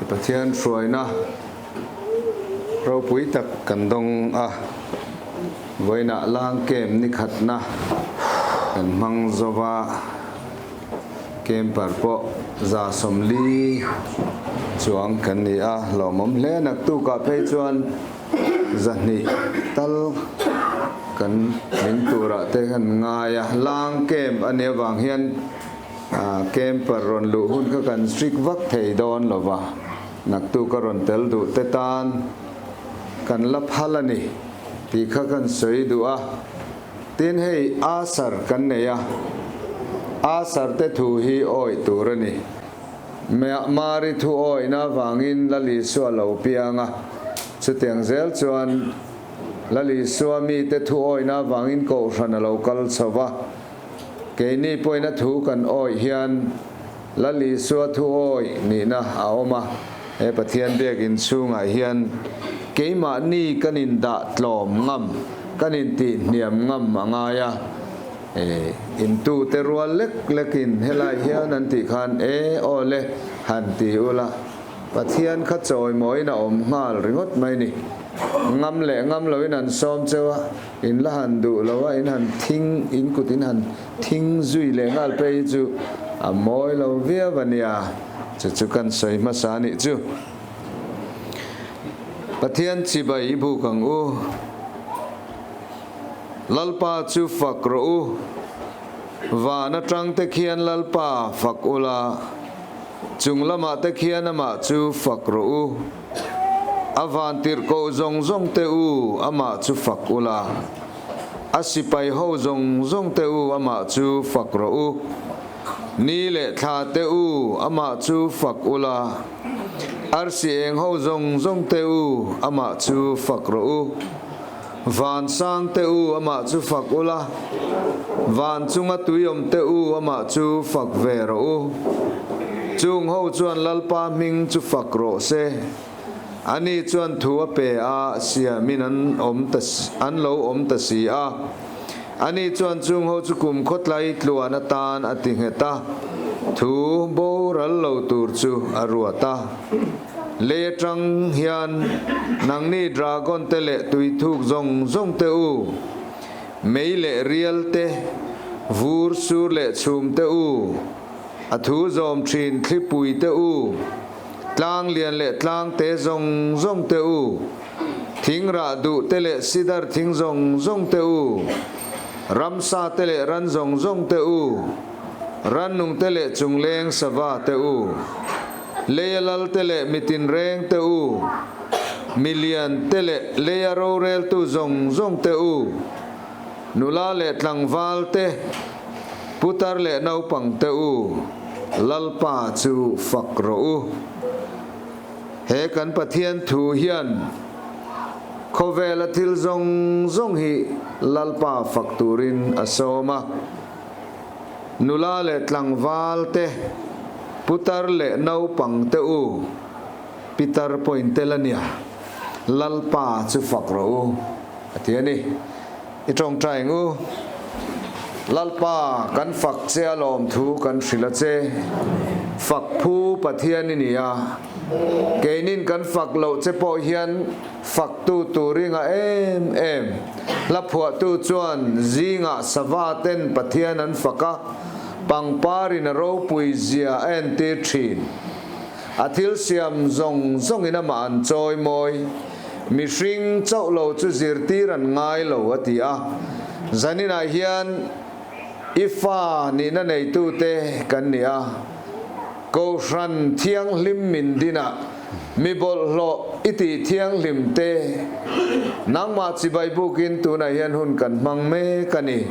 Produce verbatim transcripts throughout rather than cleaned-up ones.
Pathian hruaina ropui tak kan dong a, vawiin ah lâng camp ni khatna kan hmang zo a, camper pawh za sawmli chuang kan ni a, lawmawm hle naktuk ah phei chuan za hnih tal kan ning tur ah te kan ngai a, lâng camp a ni avang hian, camper rawn luh hun kha kan strict vak thei dawn lo va, naktuk a rawn tel duh te tan kan la phal a ni tih kha kan sawi duh a. Tin, hei usher kan nei a, usher te thu hi awih tur a ni. Myanmar-i thu awihna vangin Lal Isua lo piang a, chutiang zel chuan Lal Isua mite thu awihna vangin kohhran a lo kal chho va. Keini pawhin a thu kan awih hian Lal Isua thu awih nihna a awm a, he Pathian biak in chhungah hian keimahni kan indah tlawm ngam, kan intihhniam ngam a ngai a. Intute rual lek lek in helai hian an tih khan, e, awle, han ti ula, Pathian kha chawimawiin a awm nghal ringawt mai ni. Ngam leh ngam lo in han sawm cheu a, in la han duh lo a, in han thing, in kut in han thing zui leh nghal phei chu a mawi lo viau a nia. Chu chu kan sawi hmasa a nih chu. Pathian chibai i bûk ang u. Lalpa chu fak rawh u. Van aṭangte khian Lalpa fak ula, chung lamahte khian amah chu fak rawh u. A vantirhkoh zawng zawngte u, amah chu fak ula, a sipai ho zawng zawngte u, amah chu fak rawh u. Ni leh thlate u, amah chu fak ula, arsi eng ho zawng zawngte u, amah chu fak rawh u. Vansângte u, amah chu fak ula, van chunga tuiawmte u, amah chu fak ve rawh u. Chung ho chuan Lalpa hming chu fak rawh se. Ani chuan thu a pe a, siamin an lo awm ta si a. Ani chuan chung ho chu kumkhawtlai tluan atan a ti nghet a, thu boral lo tur chu a ruat a. Lei aṭang hian nangni dragonte leh tuithuk zawng zawngte u, mei leh rialte, vur sur leh chhumte u, a thu zawm ṭhin thlipuite u, tlâng lian leh tlângte zawng zawngte u, thing rah duhte leh sidar thing zawng zawngte u, ramsate leh ran zawng zawngte u, rannungte leh chungleng savate u, leia lalte leh mitin rengte u, miliante leh lei a rorêltu zong zongte u, nula leh tlangvalte, putar leh naupangte u, Lalpa chu fak ro u. He kan Pathian thu hian khawvel a thil zong zong hi Lalpa fak turin a sawm a. Nula leh tlangvalte, putar leh naupangte u, pitar pointe la nia, Lalpa chu fak ro u, a ti a ni. I ṭawngṭai ing u. Lalpa, kan fak che a lawmthu kan hril a che. Fakphu Pathian i ni a, keinin kan fak loh che pawh hian faktu turin a em em. Hla phuahtu chuan zingah savaten Pathian an fak a, pangparin a ropui zia a entir ṭhin. A thilsiam zong zongin amah an chawimawi. Mihring chauh lo chu zirtir an ngai lo a ti a. Zaninah hian i fa nihna neitute kan ni a, kohhran thianghlim min dinah mi bawlhhlawh i tih thianghlimte, nangmah chibai bukin tunah hian hun kan hmang mek a ni.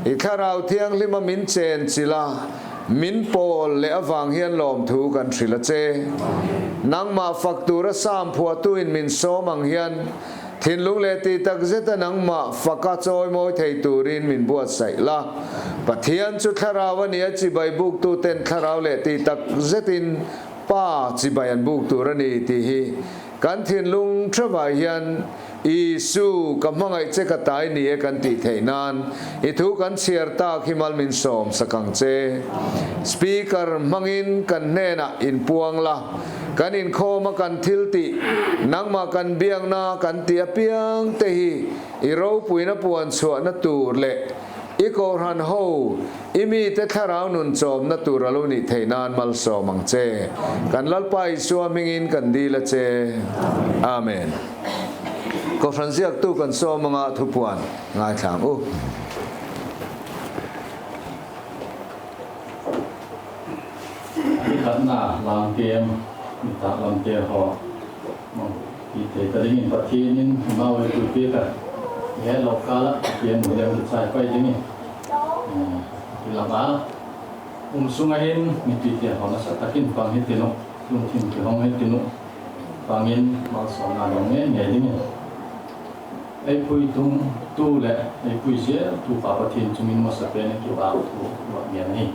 I Thlarau Thianghlim a min chenchil a, min pawl leh avang hian lawmthu kan hril a che. Nangmah fak tura sam phuahtuin min sawm ang hian, thinlung leh ti tak zeta nangmah faka chawimawi thei turin min buatsaih la. Pathian chu Thlarau a ni a, chibai buktuten Thlarau leh ti tak zetin Pa chibai an buk tur a ni ti hi kan thinlung ṭheuva hian, Isu, ka hmangaih che ka tai ni e kan tih theih nan, i thu kan chhiar tak hi mal min sawmsak ang che. Speaker hmangin kan hnenah inpuang la, kan inkhawm a kan thil tih, nangmah kan biakna kan tih apiangte hi i ropuina puan chhuahna tur leh i kohhran ho, i mite thlarau nun chawmna tur a lo nih theih nan malsawm ang che. Kan Lalpa Isua hmingin kan dil a che. Amen. Kohhran ziaktu kan sawm anga thupuan ngaithlang u. Ni khatna lam kem, ni tak lam te haw, i thei ta dingin Pathian in amau ei puipi ta. He lo kala Pathian mu ding chai pai dingin, eh, i lam a um sung a hin mipi te haw nasa takin pang hi tin u, lungthim kihong hi tin u, pangin malsawmna dong ngei ngei dingin ei pui tung tu leh ei pui zia tu pa Pathian chungin masa pen in kipâk thu va ngen hi.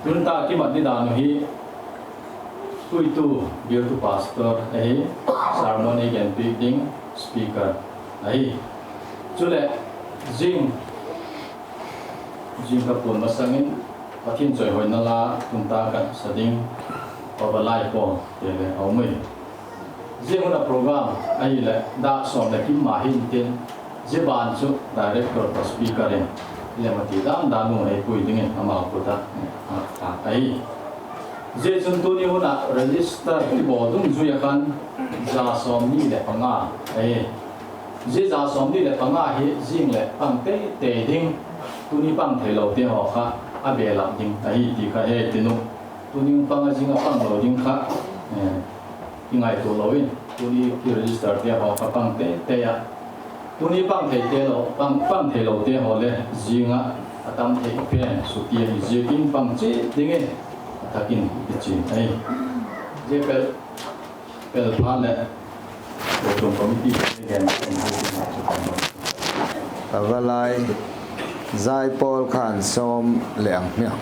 Tun ta kimat ni dan u hi, puitu, bialtu pastor ahi, sermon ei genpiak ding speaker ahi. Chuleh zing, zing ka puan masangin Pathian chawihoina la tun ta kan sa ding, Papa Laipawl te le a um ui. Zia hun a program ahileh dak sawm leh kim ma hintin, zia ban chu director tawh speaker in lem a ti dan dan u ei pui dingin amau kut ah a, a, ahi. Zia chun tuni hun ah register i bawl dungzui a khan za sawmli leh panga ahi. Zia za sawmli leh panga hi zing leh pang tei tei ding, tuni pang theilote haw kha a belap ding ahi ti kha he tin u. Tuni pang a zing a pang lo ding kha, eh, i ngaitua lo in, tuni i register te haw kha pang tei tei a. Tuni pang thei te lo, pang, pang theilote haw le zing a, a tam thei pen sutiam i ziakin pang chiat dingin a thakin i chian ahi. Zia pel, pel phat leh program committee te gen, a va lai, zai pawl khan sawm leh ang hmiang.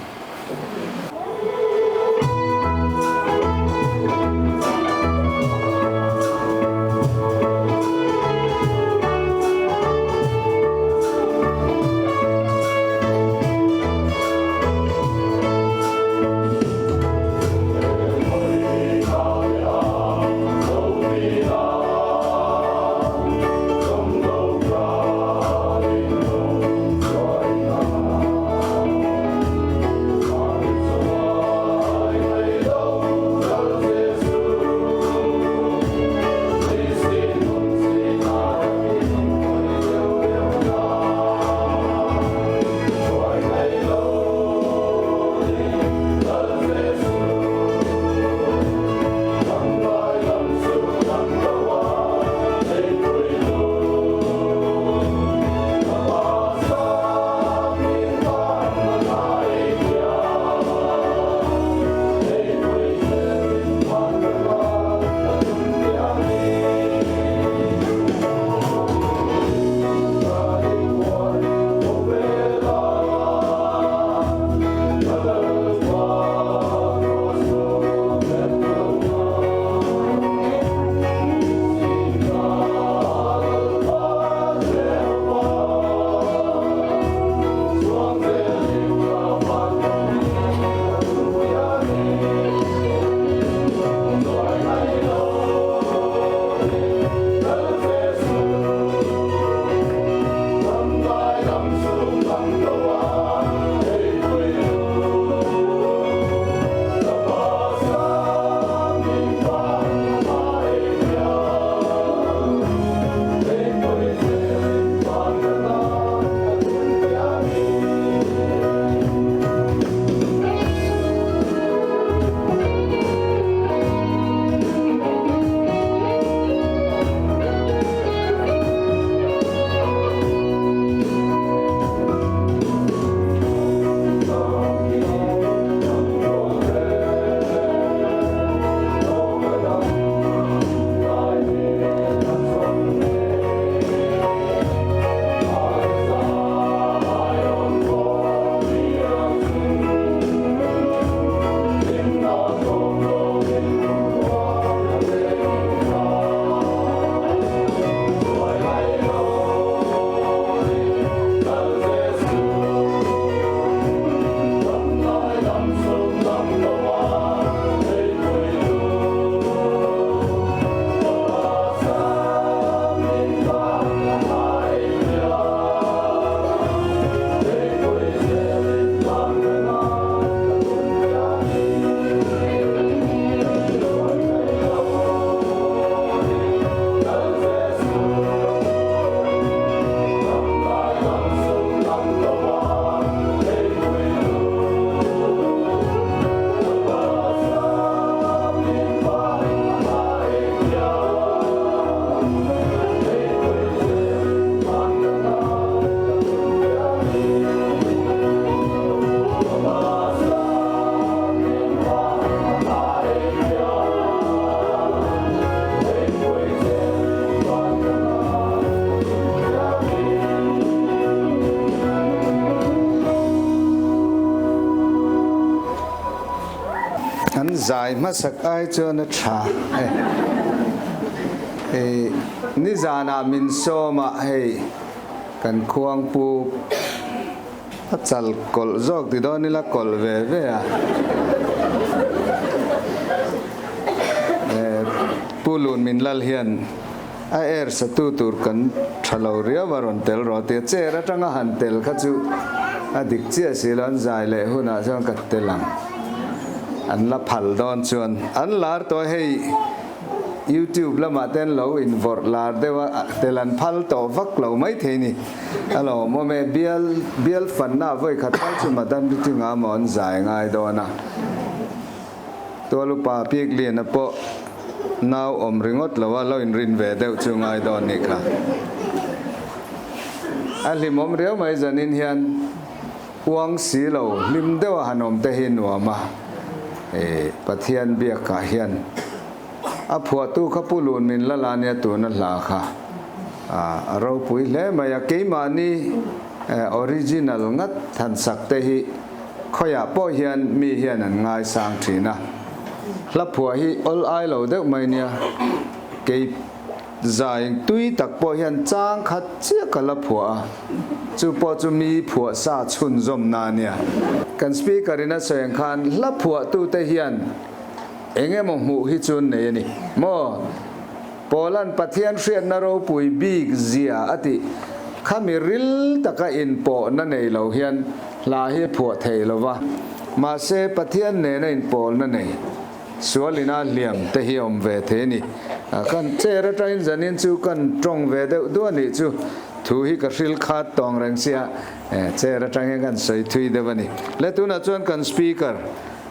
zai hmasak ai chuan a ṭha. Nizan ah min sawm ah hei kan khuangpu a chal kol zawk ti dawn ila kol ve ve a. Pu Lunminlal hian a ersatu tur kan ṭha lo riau a rawn tel raw tia, chair aṭanga han tel kha chu a dik chiah si lo, an zai leh hunah chuan ka tel ang. An la phal dawn chuan an lar tawh hei, YouTube lamah te an lo invawrh lar deuh a, tel an phal tawh vak lo mai thei ni. A lawmawm e, bial, bial fanna vawi khat phal chu Madam Bitinga maw an zai ngai dawn a. Tual upa Piakliana pawh nau awm ringawt lo a, lo inrin ve deuh chu ngai dawn ni kha. A hlimawm riau mai zanin hian uang si lo hlim deuh a han awm te hi nuam a. Pathian biak ah hian a phuahtu kha Pu Lunminlal a nia tuna hla kha. A ropui hle mai a, keimahni original ngat han sak te hi khawiah pawh hian mi hian an ngaisang ṭhin a. Hla phuah hi awl ai lo deuh mai nia. Kei zai tui tak pawh hian chang khat chiah ka la phuah a. Chu pawh chu mi phuahsa chhunzawmna nia. Kan speaker in a sawi ang khan hla phuahtute hian eng emaw hmuh hi chu an nei a ni maw. Paula'n Pathian hriatna ropui bik zia a tih kha mi ril taka inpawhna nei lo hian hla hi phuah thei lo va. Mahse, Pathian nena inpawlna nei sual ina hliam te hi awm ve thei a ni. Kan chair aṭangin zanin chu kan ṭawng ve deuh duah a nih chu, thu hi ka hril khat tawng reng sia, chair aṭang hian kan sawi thui deuh a ni. Le tunah chuan kan speaker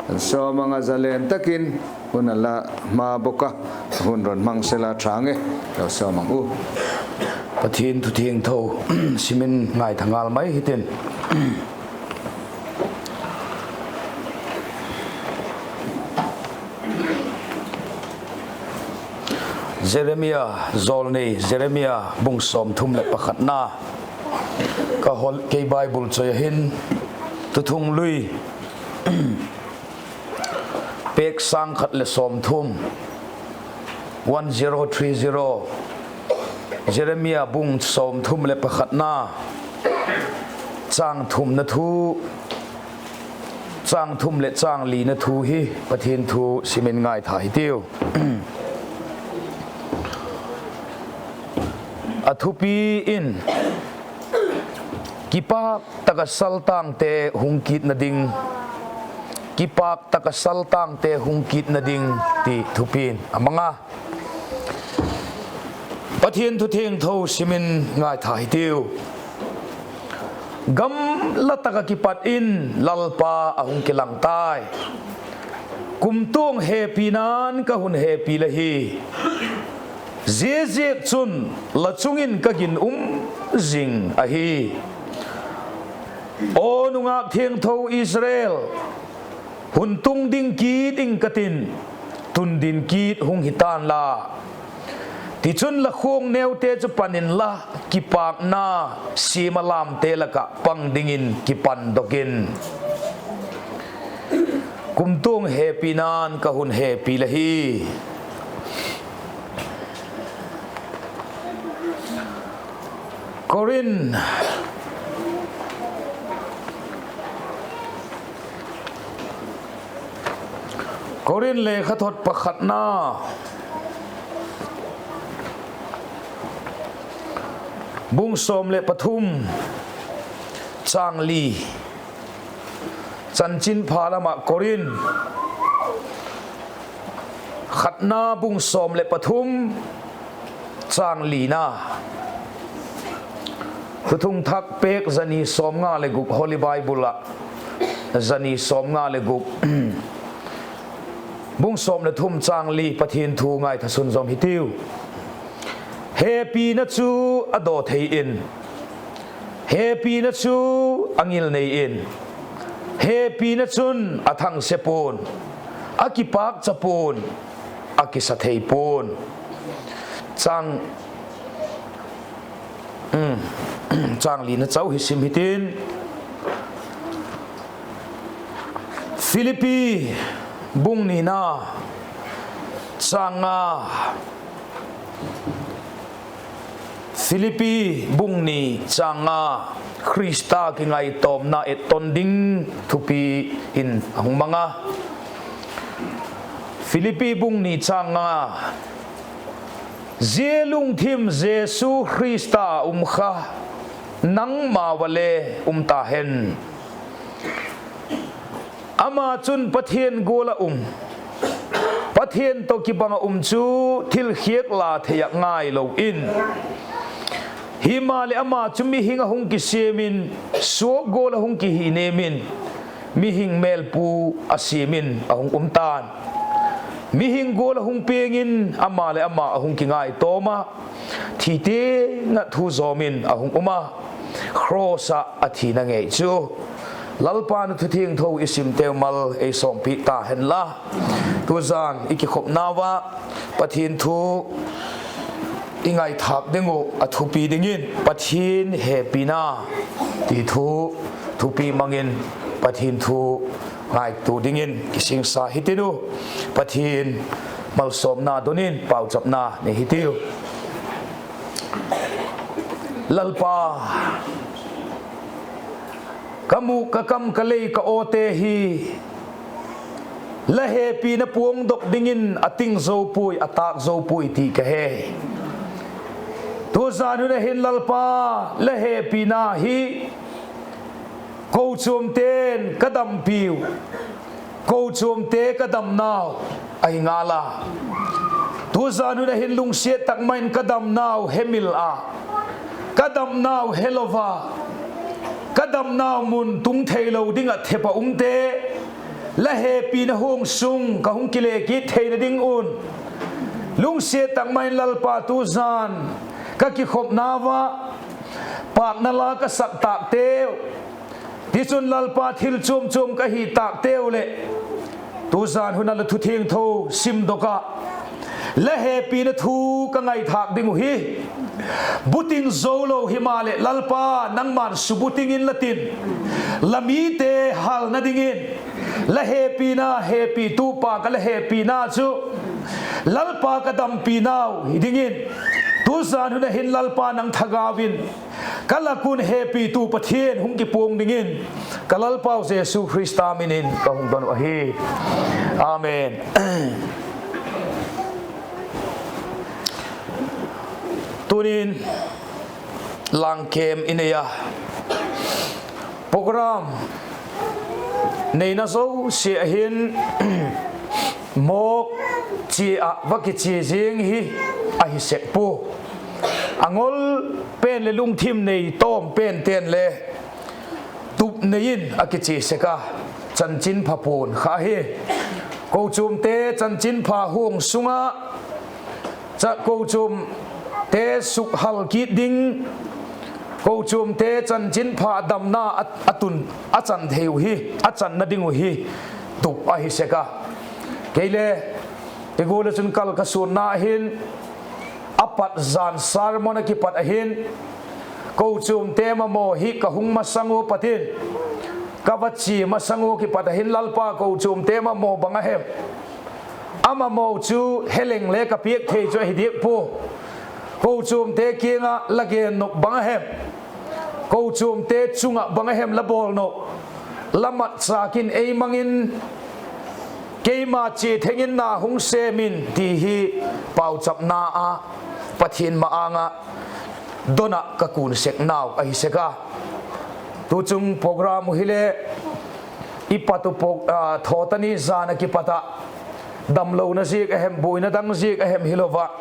Sawmanga zalen takin hun a la hma bawk a, hun rawn hmang sela ṭha nge, lo sawm ang u. Pathian thu thiangtho simin ngaitha ngal mai hitin. Jeremia zawlnei, Jeremia bung sawmthum leh pakhatna. Ka hol kei Bible chawi a hin, Thuthunglui pêk sâng khat leh sawmthum, one zero three zero, Jeremia bung sawmthum leh pakhatna, châng thumna thu, châng thum leh châng lina thu hi Pathian thu simin ngaitha hitiu. A thupi in, Kipâk tak ah saltângte hung kitna ding, kipâk tak ah saltângte hung kitna ding, ti thupi'n a mang a. Pathian thu thiangtho simin ngaitha hitiu. Gamla tak ah kipat in Lalpa a hung kilang tai. Kumtuang hepina'n ka hun hepi la hi. Ziaziakchun, la chung in ka ginum zing ahi. Aw nungâk thiangtho Israel, hun tung ding kit ing ka tin, tundin kit hung hi ta'n la. Tichun, la khuang neute chu pan inla, kipâkna siam a lamte lak ah pang dingin kipandok in. Kumtuang hepina'n ka hun hepi la hi. Korinth, Korinth lekhathot pakhatna, bung sawm leh pathum, châng li. Chanchinpha lam ah Korinth khatna bung sawm leh pathum, châng lina. Thuthung Thak pêk zani sawmnga leh guk, Holy Bible ah zani sawmnga leh guk, bung sawm leh thum, châng li, Pathian thu ngaitha sunzawm hitiu. Hepina chu a daw thei in, hepina chu a ngilnei in, hepina chun a thangse pua'n, a kipâkcha pua'n, a kisa thei pua'n. Châng, châng lina chau hi sim hitin, Philippi Bung nina, châng nga. Philippi bung ni châng nga. Khrista kingaitawmna etton ding thupi in a hung mang a. Philippi bung ni châng nga. Zia lungthim Jesu Khrista ah um kha nangmau ah le um ta hen. Ama chun Pathian gual ah um, Pathian tawh kibang ah um chu thil khiak la thei ah ngailo in, himaleh ama chu mihing a hung kisiam in, suak gual a hung kihinem in, mihing mêlpu a siam in a hung um ta'n. Mihing gual a hung piang in, ama leh ama a hung kingaitawm a, thi tiang ah thu zawm in a hung um a, cross ah a thina ngei chu. Lalpa'n a thu thiangtho i simteu mal ei sawmpiak ta henla. Tuzan i kikhopnau ah Pathian thu i ngaithâk ding uh a thupi dingin Pathian hepina ti thu thupi mang in Pathian thu ngaitua dingin kisingsa hitiu. Pathian malsawmna don in pauchapna nei hitiu. Lalpa, ka mûk, ka kam, ka lei, ka awte hi la hepina puangdok dingin a ting zo puai, a tâk zo puai ti ka he. Tuzan hun ah hin Lalpa, la hepina hi kochuamte'n ka dampiu, kochuamte ka damnau ahi ngal a. Tuzan hun ah hin lungsiat tak mai in ka damnau hemil a, ka damnau helo a, ka damnau mun tung theilo ding ah thep ah umte, la hepina huang sung ka hung kile kit theina ding un, lungsiat tak mai in Lalpa tuzan ka kikhopnau ah pâkna la ka sak tâkteu, tichun Lalpa thil chuam chuam ka hi tâkteu leh, tuzan hun ah la thu thiangtho simdok ah, la hepina thu ka ngaithâk ding uh hi. Buting zo lo himaleh Lalpa, nangma'n subuting inla tin, la mite halna dingin, la hepina, hepitu pa ka la hepina chu Lalpa ka dampinau hi dingin, tuzan hun ah hin Lalpa nang thagau in ka lak un hepitu Pathian hung kipuang dingin ka Lalpau Jesu Khrista min in ka hung don uh ahi. Amen. Tunin langkem i nei a, program neina zosia ah hin mawk chia ah va kichia ziang hi ahi sek pua. A ngol pen leh lungthim nei tawm pente'n le tup nei in a kichia sek a, chanchinpha puan kha hi. Kochuamte chanchinpha huang sung ah, kochuamte sukhal kit ding, kochuamte chanchinpha damna a, a tun, a chan thei uh hi, a channa ding uh hi tup ahi sek a. Kei le i gual ah chun kal ka suanna hin, a pat zan sermon ah kipat ah hin, kochuamte mamaw hi ka hung masang ua pat in, ka va chia masang ua kipat ah hin, Lalpa, kochuamte mamaw bang a hem? A mamaw chu heleng le ka piak thei chu ahi diak pua. Kochuamte kiang ah la gen nop bang a hem? Kochuamte chung ah bang a hem la bawl nop? La matchâk in ei mang in, keima chia theng in na hung sêm in, ti hi pauchapna ah Pathian ma-âng ah don ah ka kun sek nau ahi sek a. Tuchung program uh hile, i pat uh, thawtani zan ah kipat ah, damlona ziak a hem, buaina dang ziak a hem hilo ah,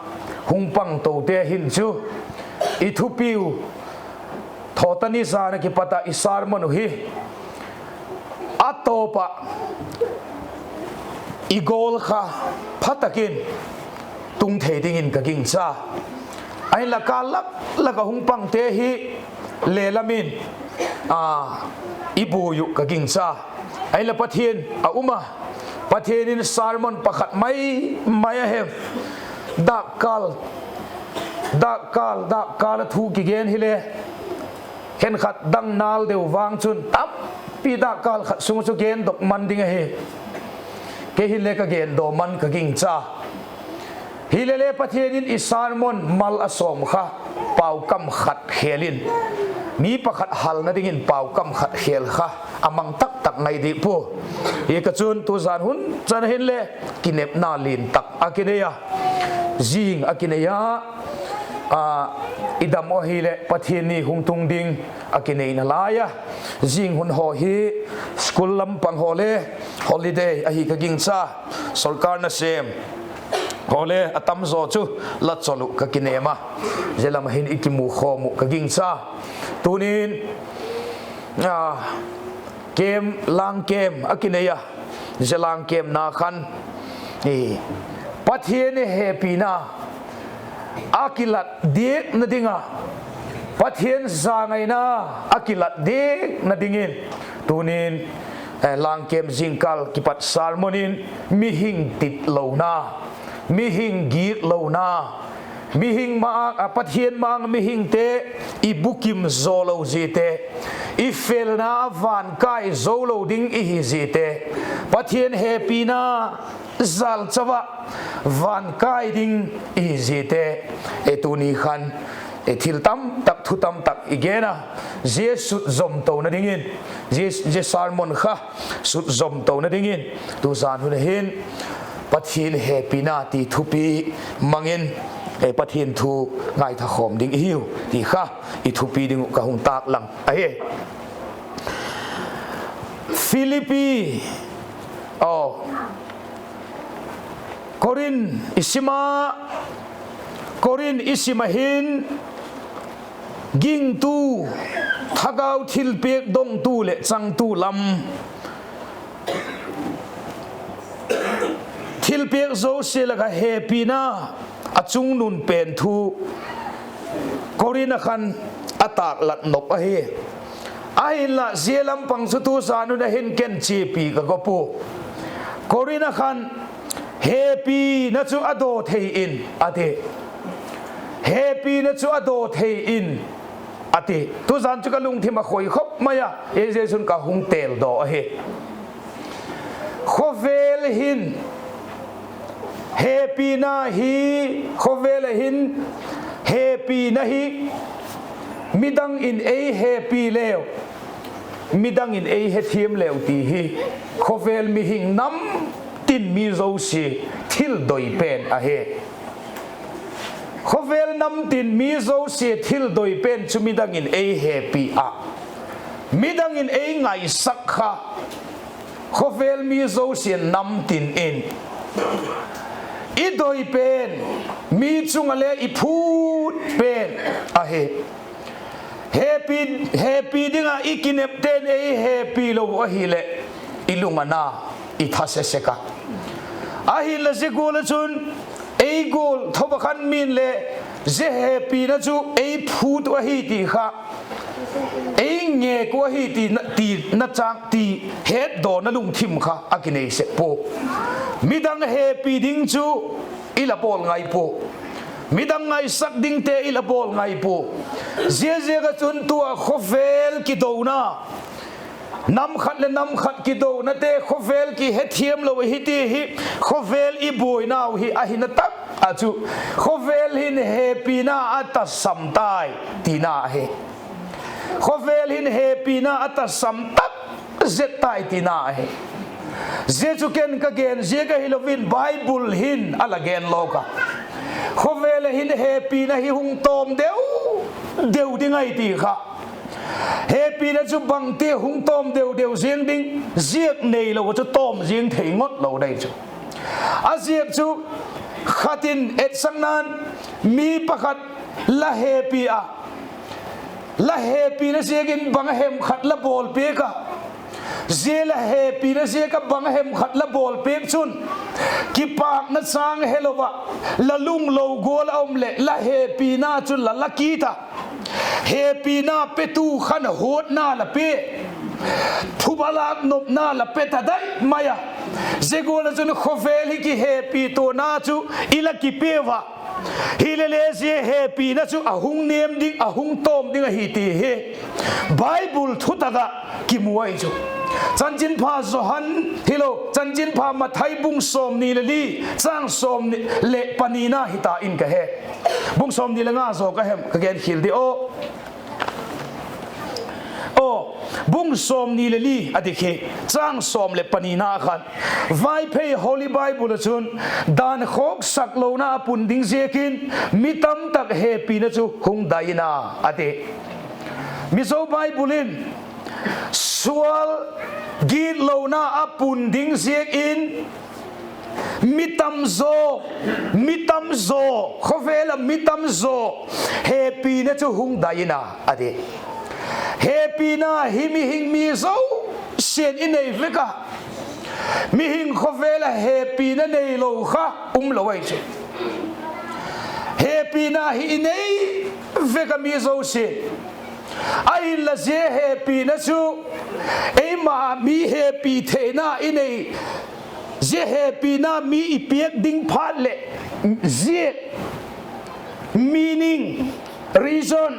hung pang tote hin chu, i thupiu, thawtani zan ah kipat ah i sermon uh hi a tawp ah i goal kha pha tak in tung thei dingin ka gingcha. Ahinla, kâl lak lak ah hung pangte hi le lam in i buai uh ka gingcha. Ahinla, Pathian a um a, Pathian in sermon pakhat mai mai a hem, dâkkâl, dâkkâl, dâkkâl a thu kigen hile, khenkhat dang nal deu vang chun tampi dâkkâl khat sung chu gendok man ding ahi. Kei hinle ka gen daw man ka gingcha. Hilele Pathian in i sermon mal a sawm kha, paukam khat khêl in, mi pakhat halna dingin paukam khat khêl kha a mang tak tak ngai dik pua. Hi ka chun tu zan hun chan hinle kinepna lian tak a kinei a, zing a kinei a, i dam u ahileh Pathian ni hung tung ding a kineina lai a, zing hun haw hi school lam pang haw le holiday ahi ka gingcha, sorkar nasêm haw le a tam zaw chu la chawl uh ka kinêm a, zia lam ah hin i kimu khawm uh ka gingcha. Tunin camp, lâng camp a kinei a, zia lâng camp na khan Pathian hepina a kilat diakna ding a, Pathian zangaina a kilat diakna dingin tunin lâng camp zingkal kipat sermon in mihing titlona, mihing gitlona, mihing ma-âng ah Pathian ma-âng mihingte i bukim zaw lo ziate, i felna a van kai zo lo ding i hi ziate, Pathian hepina zalchau ah van kai ding i hi ziate, tuni khan thil tam tak, thu tam tak i gen a, zia sut zom tona dingin, zia sermon kha sut zom tona dingin tu zan hun a hin Pathian hepina ti thupi mang in Pathian thu ngaitha khawm ding i hiu ti kha i thupi ding uh ka hung tâk lang ahi. Philippi, aw, Korinth i sim a, Korinth i sim a hin gingtu, thagau thilpiak dongtu leh changtu lam, thilpiak zosia lak ah hepina a chungnun pen thu Korinth ah khan a tâklat nop ahi. Ahinla zia lam pang chu tu zan hun a hin ken chiapi ka gawp u. Korinth ah khan hepina chu a daw thei in a ti. Hepina chu a daw thei in a ti. Tu zan chu ka lungthim a khoi khop mai a, zia chun ka hung têldaw ahi. Khawvel hin hepina hi, khawvel ah hin hepina hi midang in ei hepi leu, midang in ei hethiam leu ti hi khawvel mihing nam tin mi zosia thil doi pen ahi. Khawvel nam tin mi zosia thil doi pen chu midang in ei hepi ah, midang in ei ngaisak kha, khawvel mi zosia nam tin in i doi pen, mi chung ah le i phût pen ahi. Hepi, hepi ding ah i kinepte'n ei hepi lo ahileh i lung a na, i tha se sek a. Ahinla zia gual ah chun ei gual tho a khan min le zia hepina chu ei phût uh ahi ti kha, ei ngêk uh ahi ti, ti na chang ti hetdawna lungthim kha a kinei sek pua. Midang hepi ding chu i la bawl ngai pua. Midang ngaisak dingte i la bawl ngai pua. Ziaziak ah chun tu ah khawvel kidona, nam khat leh nam khat kidonate, khawvel kihethiam lo hi ti hi, khawvel i buainau hi ahina tak ah chu, khawvel hin hepina a tasam tai tina ahi. Khawvel hin hepina a tasam tak zet tai tina ahi. Zia chu ken ka gen ziak ahilo in Bible hin a la gen lawk a. Khawvel ah hin hepina hi hung tawm deu deu ding ahi ti kha, hepina chu bangti hung tawm deu deu ziang ding, ziak neilo ah chu tawm ziang thei ngot lo dei chu. A ziak chu khat in etsakna'n mi pakhat la hepi a, la hepina ziakin bang a hem khat la bawlpiak a, zia la hepina ziak ah bang a hem khat la bawlpiak chun, kipâkna châng helo ah, la lunglo gual a um leh la hepina chu la la kit a, hepina petu khan huatna la pia, phuba lâk nopna la pe ta dai mai a. Zia gual ah chun khawvel hi kihepi tuana chu i la kipia a, hilele zia hepina chu a hung nêm ding, a hung tawm ding ahi ti hi Bible thutak ah kimu ahi chu. Chanchinpha Johan hilo, Chanchinpha Mathai bung sawmni le li, chang sawm leh panina hita in ka he. Bung sawmni le nga zaw ka hem, ka gen khial di aw. Aw, bung sawmni le li a dik hi, chang sawm leh panina khan, Vaiphei Holy Bible ah chun, dan khawksak lona a pun ding ziakin mi tamtak hepina chu hung dai in a, a ti. Mizo Bible in, sual gitlona a pun ding ziakin mi tam zaw, mi tam zaw, khawvel ah mi tam zaw hepina chu hung dai in a, a ti. Hepina hi mihing mi zosia'n i nei vek a, mihing khawvel ah hepina neilo kha um lo ahi chu. Hepina hi i nei vek a mi zosia'n. Ahinla zia hepina chu eima mi hepi theina i nei, zia hepina mi i piak ding phat leh ziak, meaning, reason,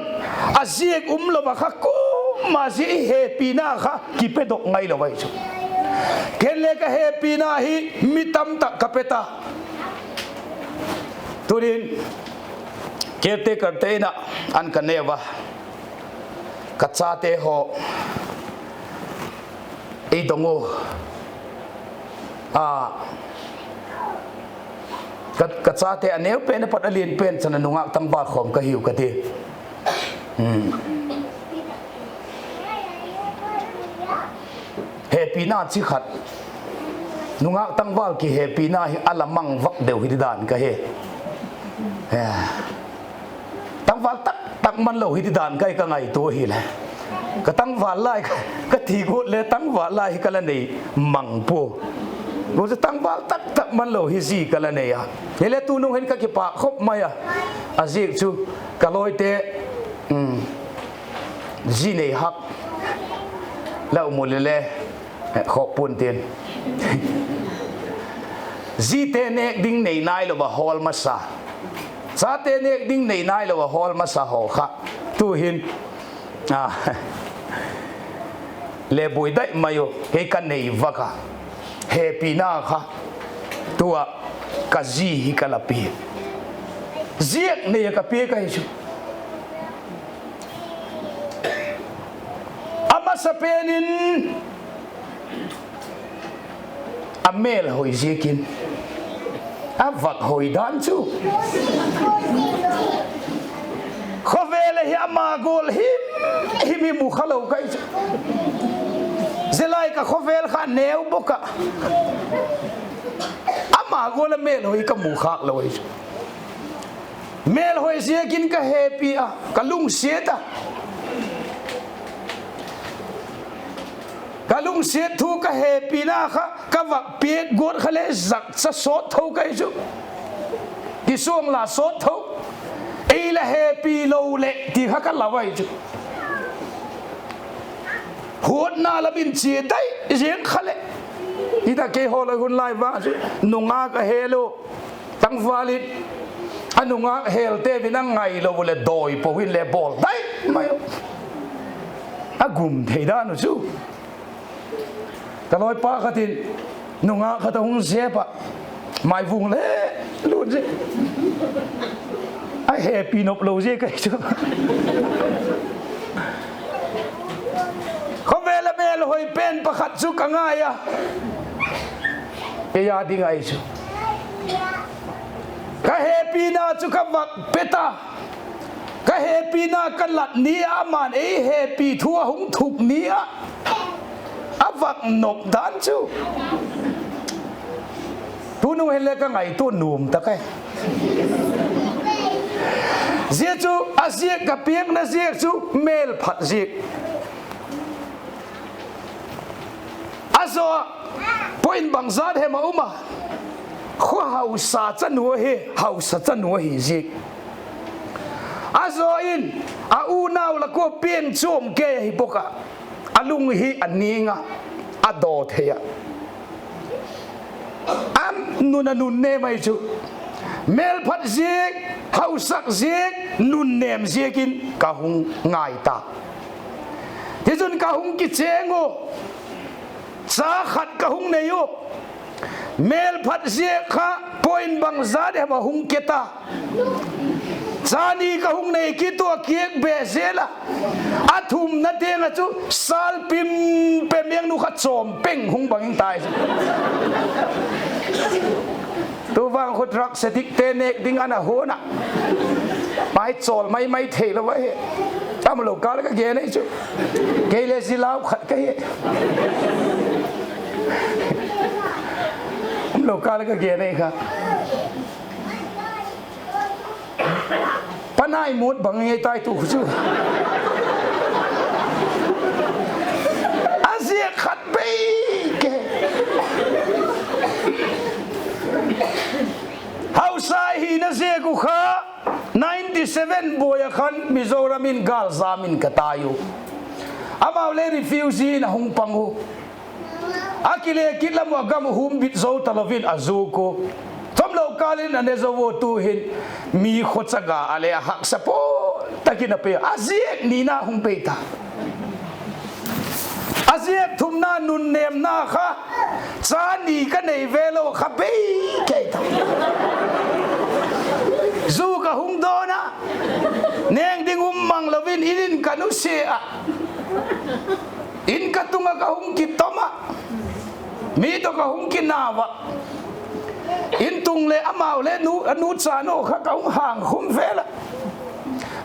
a ziak umlo a kha kuama zia i hepina kha kipedok ngailo ahi chu. Ken le ka hepina hi mi tamtak ka pe ta. Tunin caretaker-te in ah an ka neu a, ka chate haw ei dong u a, ka, ka chate a neu pen a pat a lian pen chan a nungâk tangval khawm ka hiu ka ti. Hepina chi khat, nungâk tangval kihepina hi a la mang vak deu hi ti dan ka he. Tangval tak tak man lo hi ti dan ka, ka ngaitua ahile, ka tangval lai, ka ti guat le tangval lai hi ka la nei mang pua. Guat chu tangval tak tak man lo hi zi ka la nei a. Hile tunung hin ka kipâk khop mai a. A ziak chu ka lawite zi nei hak la um u le le, khawk pua'n tin, zite nêk ding nei nailo a hawl masa, chate nêk ding nei nailo a hawl masa haw kha tu'hin le buai dai mai u, kei ka nei vak a, hepina kha tu ah ka zi hi ka la pia, ziak nei a ka piak ahi chu. A masa pen in a mêlhoi ziakin, a vak hoi dan chu, khawvel ah hi ama gual him him hi mu kha lo ka hi chu. Zia lai ka khawvel kha neu bawk ah, ama gual a mêlhoi ka mu khâk lo ahi chu. Mêlhoi ziakin ka hepi a, ka lungsiat a, ka lungsiat thu ka hepina kha ka vak piak guat kha le zakcha sawt tho ka hi chu. Kisuang la sawt tho, ei la hepi lo leh ti kha ka lau ahi chu. Huatna lam in chia dai ziang kha leh, hita keihaw la hun lai vang chu nungâk a hel u, tangval in a nungâk helte vin a ngailo u leh dawi po in le bawl dai mai u, a gum thei dan u chu. Ka lawipa khat in nungâk khat a hung zep ah, maivung le lut zia, a hepi nop lo zia ka hi chu. Khawvel a mêlhoi pen pakhat chu ka ngai a, kei â ding ahi chu. Ka hepina chu ka vak pet a, ka hepina ka lat ni ah, ama'n ei hepi thu a hung thuk ni ah, a vak nop dan chu, tunung hin le ka ngaitua nuam tak ai. Zia chu a ziak, ka piakna ziak chu mêlphat ziak. A zaw, point bangzat hem a um a, khaw hausa chanu ahi, hausa chanu ahi ziak. A zaw in, a unau lak ua piang chuam kei ahi bawk ah, a lung hi a ning a, a daw thei ah, a nun a nun nêm ahi chu. Mêlphat ziak, hausak ziak, nun nêm ziak in ka hung ngai ta. Tichun ka hung kichêng u. Cha khat ka hung nei u, mêlphat ziak kha point bangza deu a hung ke ta. Cha ni ka hung nei kit ua, kiak be zel a, a thumna tiang ah chu sâlpim pe miang nu kha chawm peng hung bang ing tai. Tu vang khu drug addictte nêk ding ana hun ah, mai chawl mai mai theilo ahi. Tam lo kâl ka gen ahi chu, kei le zilau khat ka hi. Um lo kâl ka gen ahi kha. Panai mut bang ngai tai tu khu chu. A ziak khat bei ke, hausa hina ziak uh kha, ninety seven buai ah khan Mizoram in gâl zam in ka tai u. Amau le refugee in a hung pang u. A kile kit lam uh a gam uh humbit zo talo in a zuk u. Tam lo kâl in a ne zo u, tu'hin mi khawchak a a le a haksa puak tak in a pe a, a ziak nina hung bei ta. A ziak thumna nunnêmna kha, cha ni ka nei ve lo kha bei kei ta. Zu ka hung dawn a, nêk ding um mang lo in in in ka nusia ah, in ka tung ah ka hung kitom ah, mi tawh ka hung kinau ah, in tung leh amau le nu, a nu cha nu kha ka hung hangkhum vel ah,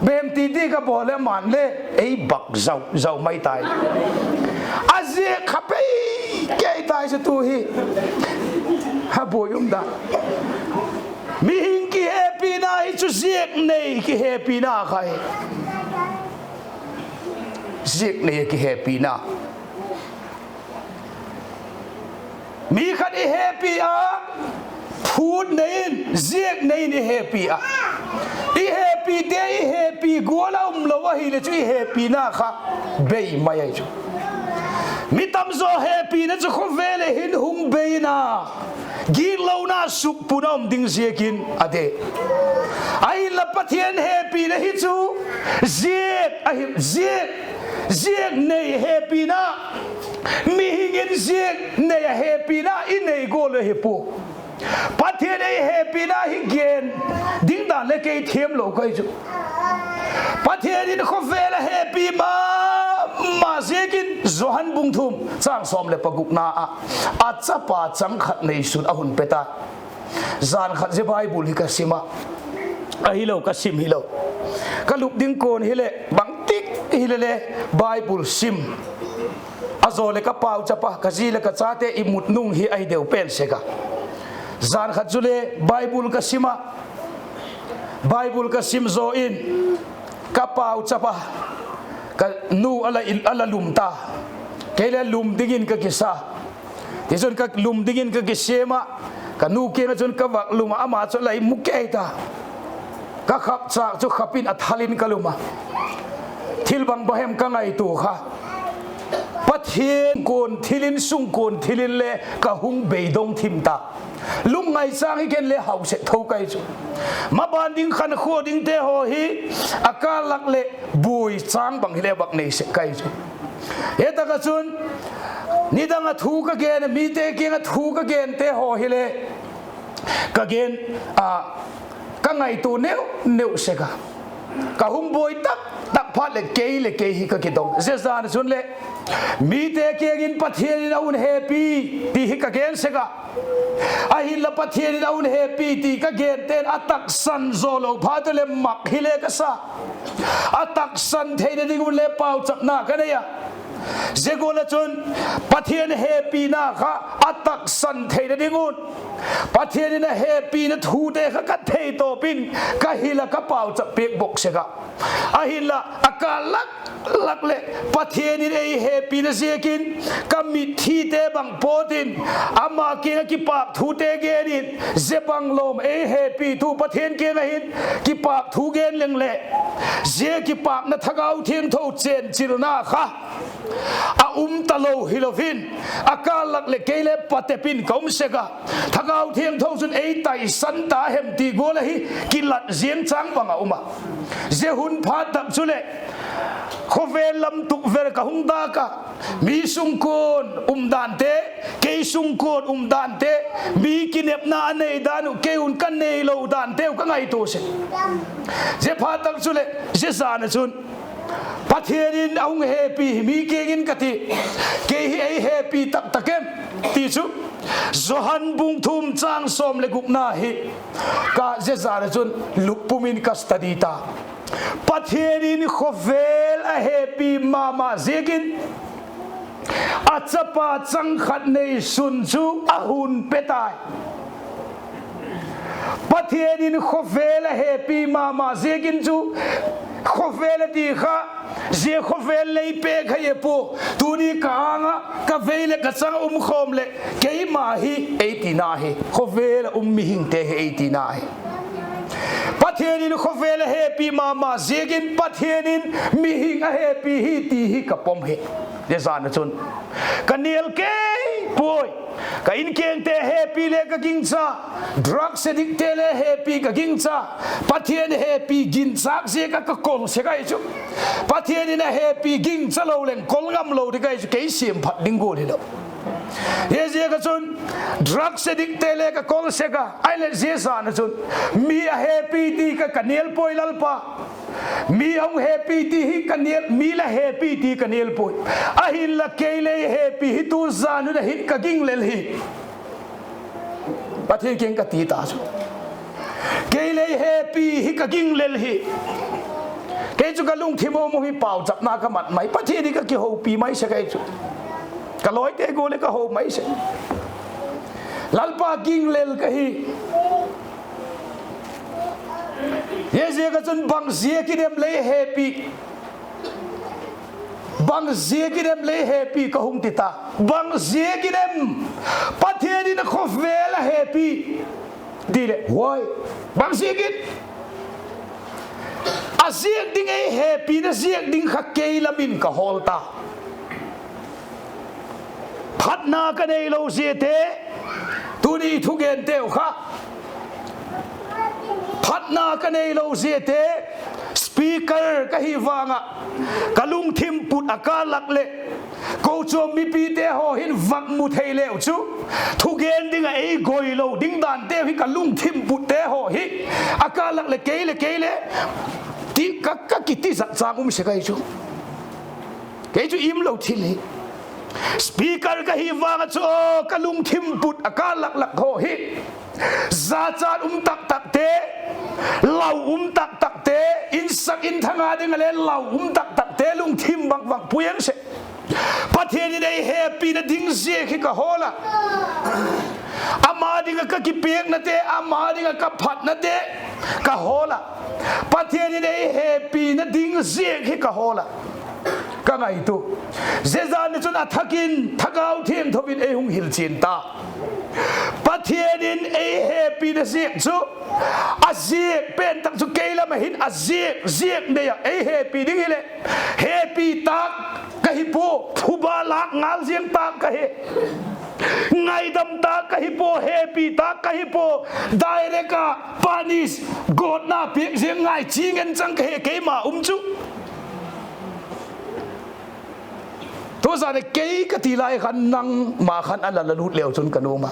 bem ti ti ka bawl leh ama'n le ei bak zau zau mai tai. A ziak kha bei kei tai chu tu hi. A buai um da. Mihing kihepina hi chu ziak nei kihepina kha hi. Ziak nei a kihepina. Mi khat i hepi a, phût nei in, ziak nei in i hepi a, i hepite i hepi gual a um lo ahileh chu i hepina kha bei mai ahi chu. Mi tamzaw hepina chu khawvel ah hin hung bei in a, gitlona sukpun a um ding ziakin a de. Ahinla Pathian hepina hi chu ziak ahi, ziak, ziak nei hepina. Mihing in ziak nei a hepina i nei gual ahi pua. Pathian ei hepina hi gen ding dan le kei thiam lo ka hi chu. Pathian in khawvel a hepi ma ma ziakin Johan bung thum chang sawm leh pagukna ah, a chapa chang khat neisun a hun pe ta. Jan khat zia Bible hi ka sim a, ahilo ka sim hilo, ka lup ding kuan hileh bangtik hile le Bible sim. A zaw leh ka pauchap a, ka zi leh ka chate i mut nung hi ahi deu pen sek a. Jan khat chule Bible ka sim a, Bible ka sim zaw in ka pauchap a, ka nu a la, a la lum ta. Kei le lum dingin ka kisa. Tichun ka lum dingin ka kisêm ah, ka nu kiang ah chun ka vak lum ah, ama chu a la i mu kei ta. Ka khap châk chu khap in a thal in ka lum a. Thil bang bang hem ka ngaitua kha, Pathian kuan thil in, sungkuan thil in le ka hung beidong thim ta. Lungngai châng hi ken le hau sek tho ka hi chu. Maban ding khankhua dingte haw hi a kâl lak leh buai châng bang hile vak nei sek ka hi chu. Hi tak ah chun nidang ah thu ka gen a, mite kiang ah thu ka gente haw hile ka gen a, ka ngaitua neu neu sek a, ka hung buai tak tak phat leh kei leh kei hi ka kidong. Zia zan ah chun leh mite kiang in Pathian in a hun hepi ti hi ka gen sek a, ahinla Pathian in a hun hepi ti ka gente'n a taksan zaw lo phat u leh mak hile ka sa. A taksan theina ding un le pauchapna ka nei a. Zia gual ah chun Pathian hepina kha a taksan theina ding un, Pathian in a hepina thute kha ka theitawp in ka hil a, ka pauchap piak bawk sek a. Ahinla a kâl lak lak leh Pathian in ei hepina ziakin ka mitthite bang pawt in, ama kiang ah kipâk thute gen in, zia bang lawm ei hepitu Pathian kiang ah hin kipâk thu gen leng leh, zia kipâkna Thagau Thiangtho chenchilna kha a um talo hilo in, a kâl lak leh kei le patep in ka um sek a. Thagau Thiangtho chun ei taisan ta hem ti gual ahi, kilat ziang châng bang a um a. Zia hun phat tak chuleh Khawvel lam tukver ka hung dâk a, mi sungkuan um dante, kei sungkuan um dante, mi kinepna a nei dan uh kei un ka neilo danteu ka ngaitua sek. Zia phat tak chuleh zia zan ah chun, Pathian in a hung hepi hi mi kiang in ka ti, kei hi ei hepi tak tak em? ti chu Johan bung thum châng sawm leh gukna hi ka zia zan ah chun lupum in ka study ta. Pathian in khawvel a hepi ma ma ziakin, a chapa chang khat neisun chu a hun pe tai. Pathian in khawvel a hepi ma ma ziakin chu, khawvel a ti kha, zia khawvel lei pêk kha e pua, tuni ka âng ah ka vei leh ka chang a um khawm leh keima hi ei tina hi, khawvel ah um mihingte hi ei tina hi. Pathian in khawvel a hepi ma ma ziakin Pathian in mihing a hepi hi ti hi ka pom hi. Zia zan ah chun ka nial kei puai. Ka inkengte hepi le ka gingcha, drug addictte le hepi ka gingcha. Pathian hepi ginchâk ziak ah ka kol sek ahi chu. Pathian in a hepi gingcha lo leng kol ngam lo ding ahi chu, kei siamphat ding gual hilo. Hiziak ah chun drug addictte le ka kol sek a, ahileh zia zan ah chun mi a hepi ti ka, ka nial puai Lalpa. Mi a hung hepi ti hi ka nial, mi la hepi ti ka nial puai. Ahinla kei lei hepi hi tu zan un a hin ka ginglel hi. Pathian kiang ka ti ta chu, kei lei hepi hi ka ginglel hi. Kei chu ka lungthim um hi pauchapna ka mat mai, Pathian hi ka kihopi mai sek ahi chu. Ka lawite gual leh ka ho mai sek. Lalpa, ginglel ka hi. Hiziak ah chun bang ziakin em lei hepi, bang ziakin em lei hepi ka hung ti ta. Bang ziakin em Pathian in khawvel a hepi? Ti leh huai, bang ziakin? A ziak ding, ei hepina ziak ding kha kei lam in ka hawl ta. Phatna ka neilo ziate, tuni thugenteu kha, phatna ka neilo ziate, speaker ka hi vang ah ka lungthim put a kâl lak leh, kochuam mipite haw hin vak mu thei leu chu, thugen ding ah ei goilo ding danteu hi ka lungthim putte haw hi a kâl lak leh kei leh kei le ti ka, ka kiti zat châng um sek ahi chu. Kei chu imlo thil hi. Speaker ka hi vang ah chu, ka lungthim put a kâl lak lak haw hi, jachat um tak takte, lau um tak takte, insak inthang a ding ah le lau um tak takte lungthim bang bang pui ang se. Pathian in ei hepina ding ziak hi ka hawl a, ama ding ah ka kipiaknate, ama ding ah ka phatnate ka hawl a, Pathian in ei hepina ding ziak hi ka hawl a, ka ngaitua. Zia zan ah chun a thak in Thagau Thiangtho in ei hung hilchian ta. Pathian in ei hepina ziak chu, a ziak pen tak chu kei lam ah hin a ziak, ziak nei ah ei hepi ding hileh, hepi tâk ka hi pua, phuba lâk ngal ziang tâk ka hi, ngaidam tâk ka hi pua, hepi tâk ka hi pua, direct ah punish, gawtna piak ziang ngai chi ngen chang ka hi, keima um chu. Tu zan a kei ka ti lai khan nangma khan a la la lût leu chun ka nuam a.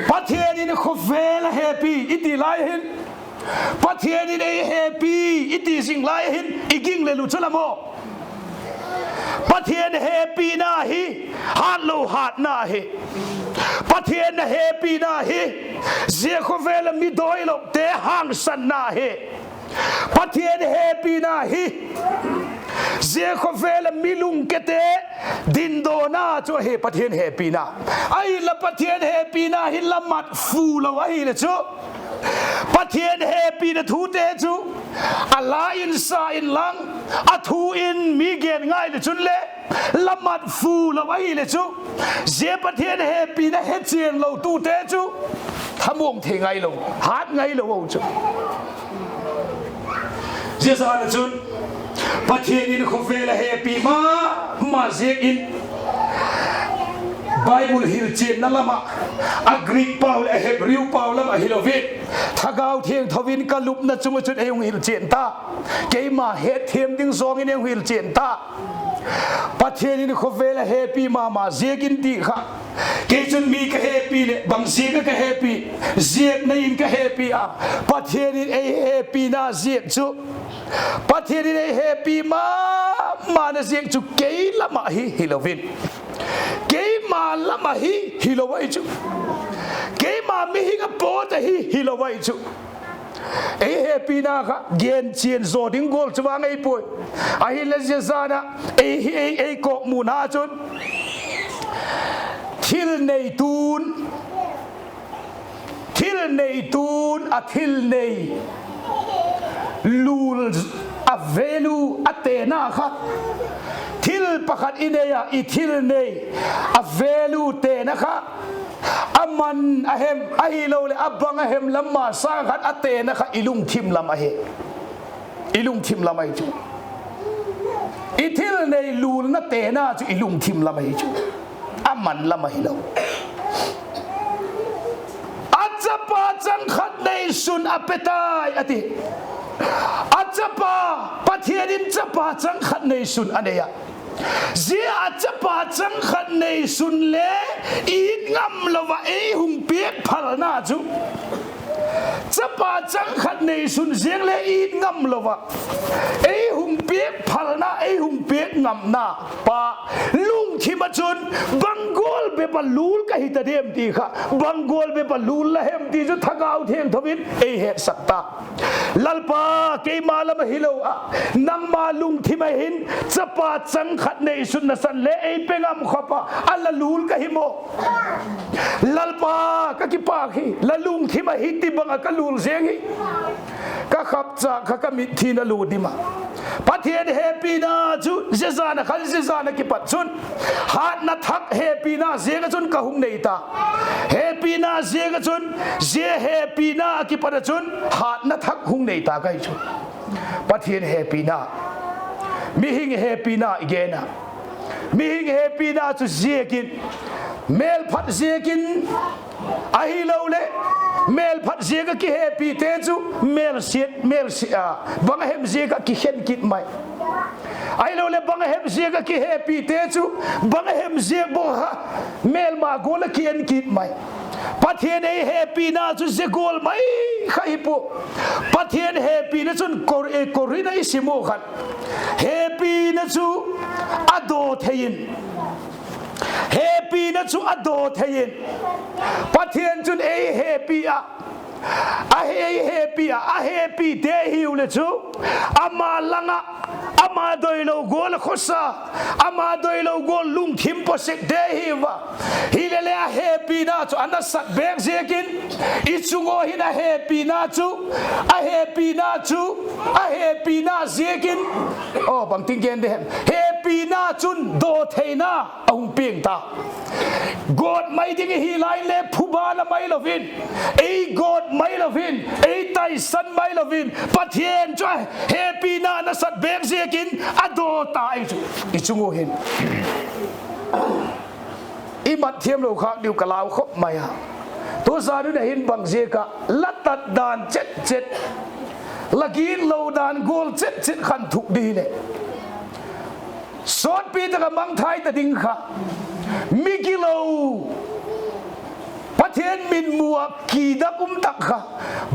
Pathian in khawvel a hepi i ti lai hin, Pathian in ei hepi i ti zing lai hin i ginglel uh chu la maw. Pathian hepina hi hâtlo hâtna hi. Pathian a hepina hi zia khawvel a mi dawilokte hangsanna hi. Pathian hepina hi zia khawvel a mi lungkete dindawna chu ahi, Pathian hepina. Ahinla Pathian hepina hi la mat fu lo ahile chu, Pathian hepina thute chu a la in sa inlang, a thu in mi gen ngai le chun le, la mat fu lo ahile chu, zia Pathian hepina hechian lo tute chu thamuang thei ngailo, hât ngailo u chu. Zia zan ah chun Pathian in khawvel a hepi ma ma ziak in, Bible hilchianna lam ah, a Greek pau leh a Hebrew pau lam ah hilo in, Thagau Thiangtho in ka lupna chung ah chun ei hung hilchian ta. Keima hetthiam ding zawng in ei hung hilchian ta. Pathian in khawvel a hepi ma ma ziakin ti kha, kei chun mi ka hepi leh bang ziak ah ka hepi, ziakna in ka hepi a, Pathian in ei hepina ziak chu, Pathian in ei hepi ma mana ziak chu kei lam ah hi hilo in, keima lam ah hi hilo ahi chu, keima mihing a pawt ahi hilo ahi chu. Ei hepina kha genchian zaw ding gual chu vang ei puai. Ahinle zia zan ah ei, ei, ei kawkmuna chun thil neitu'n, thil neitu'n a thil nei lul, a value a tena kha, thil pakhat i nei a, i thil nei a value tena kha, a man a hem ahiloleh a bang a hem lam ma sâng khat a tena kha i lungthim lam ahi. I lungthim lam ahi chu. I thil nei lulna tena chu i lungthim lam ahi chu, a man lam ahilo. A chapa chang khat neisun a pe tai a ti. A chapa, Pathian in chapa chang khat neisun a nei a. Zia a chapa chang khat neisun le it ngam lo ah ei hung piak phalna chu, chapa chang khat neisun ziang le it ngam lo ah ei hung piak phalna, ei hung piak ngamna pa lungthim ah chun bang gual bep a lul ka hi ta diam ti kha, bang gual bep a lul la hem ti chu Thagau Thiangtho in ei hetsak ta. Lalpa, keima lam ah hilo ah, nangma lungthim ah hin chapa chang khat neisun nasan le ei pe ngam khawp ah a la lul ka hi maw? Lalpa, ka kipâk hi, la lungthim ah hi ti bang ah ka lul ziang hi. Ka khapchâk kha ka mitthi na lu dim a. Pathian hepina chu zia zan ah khan zia zan ah kipat chun, hatna thak hepina ziak ah chun ka hung nei ta. Hepina ziak ah chun, zia hepina a kipat ah chun hatna thak hung nei ta ka hi chu. Pathian hepina, mihing hepina i gen a, mihing hepina chu ziakin, mêlphat ziakin, ahiloleh mêlphat ziak ah kihepite chu mêlsiat, mêlsiat a, bang a hem ziak ah kikhen kit mai. Ahiloleh bang a hem ziak ah kihepite chu bang a hem ziak bawk kha mêlma gual ah ki-en kit mai. Pathian ei hepina chu zia gual mai kha hi pua. Pathian hepina chun Kor-, eh, Korinth ah i sim u khan, hepina chu a daw thei in, hepina chu a daw thei in, Pathian chun ei hepi a, a he-, ei hepi a, a hepite hiu le chu, ama lang ah, ama doilo gual a khawsa, ama doilo gual lungthim pawsekte hiu a. Hilele a hepina chu a nasat bêk ziakin, i chung ua hin a hepina chu, a hepina chu, a hepina ziakin, aw, bangtin gen de hem, hepina chun dawtheina a hung piang ta. Gawt mai ding i hi lai le phuba la mai lo in, ei gawt mai lo in, ei taisan mai lo in, Pathian chu a hepina nasat bêk ziakin a daw ta ahi chu, i chung ua hin. I mat thiamlo khâk diu ka lau khop mai a. Tu zan un a hin bang ziak ah la tat dan chet chet, la gitlo dan gual chet chet khan thuk di hileh, sawtpi tak ah mangthai ta ding kha, migilo, Pathian mitmu ah kidak um tak kha,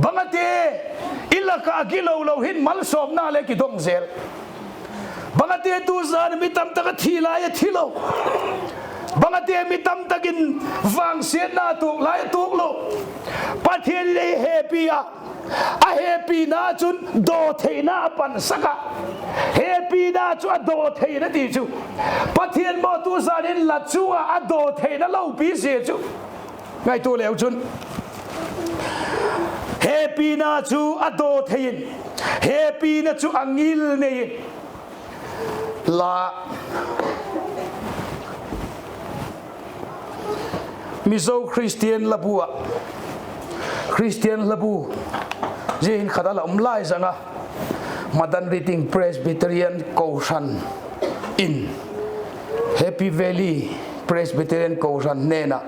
bang a ti, i lak ah gilo lo hin malsawmna le kidong zel. Bang a ti, tu zan mi tam tak a thi lai a thi lo. Bang a ti, mi tam tak in vangsiatna tuak lai a tuak lo. Pathian in ei hepi a, a hepina chun dawtheina a pansak a, hepina chu a dawtheina ti chu, Pathian maw tu zan in la chung ah a dawtheina lopi zia chu, ngaitua leu chun, hepina chu a dawthei in, hepina chu a ngil nei in, la Mizo Christian labu ah, Christian labu, zia hin khat a la um lai zang a, Madan Riting Presbyterian Kohhran in, Happy Valley Presbyterian Kohran hnen ah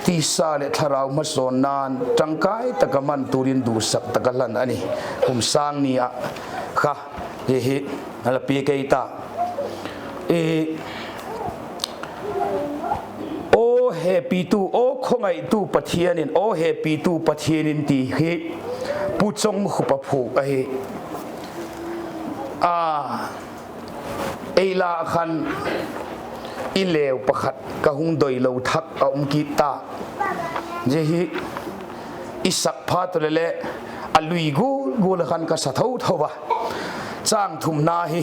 tisa leh thlarau hmasawnna'n tangkai tak a man turin dusak tak a hlan a ni. Kum sâng ni ah kha hi hi a la piak ei ta. Aw hepitu, aw khawngaitu Pathian in, aw hepitu Pathian in ti hi Pu Chongkhup a phuak ahi. A, ei la khan i leu pakhat ka hung doilo thak a um kit ta. Zia hi i sak phat u leh le a lui gual gual a khan ka sa tho tho a. Châng thumna hi,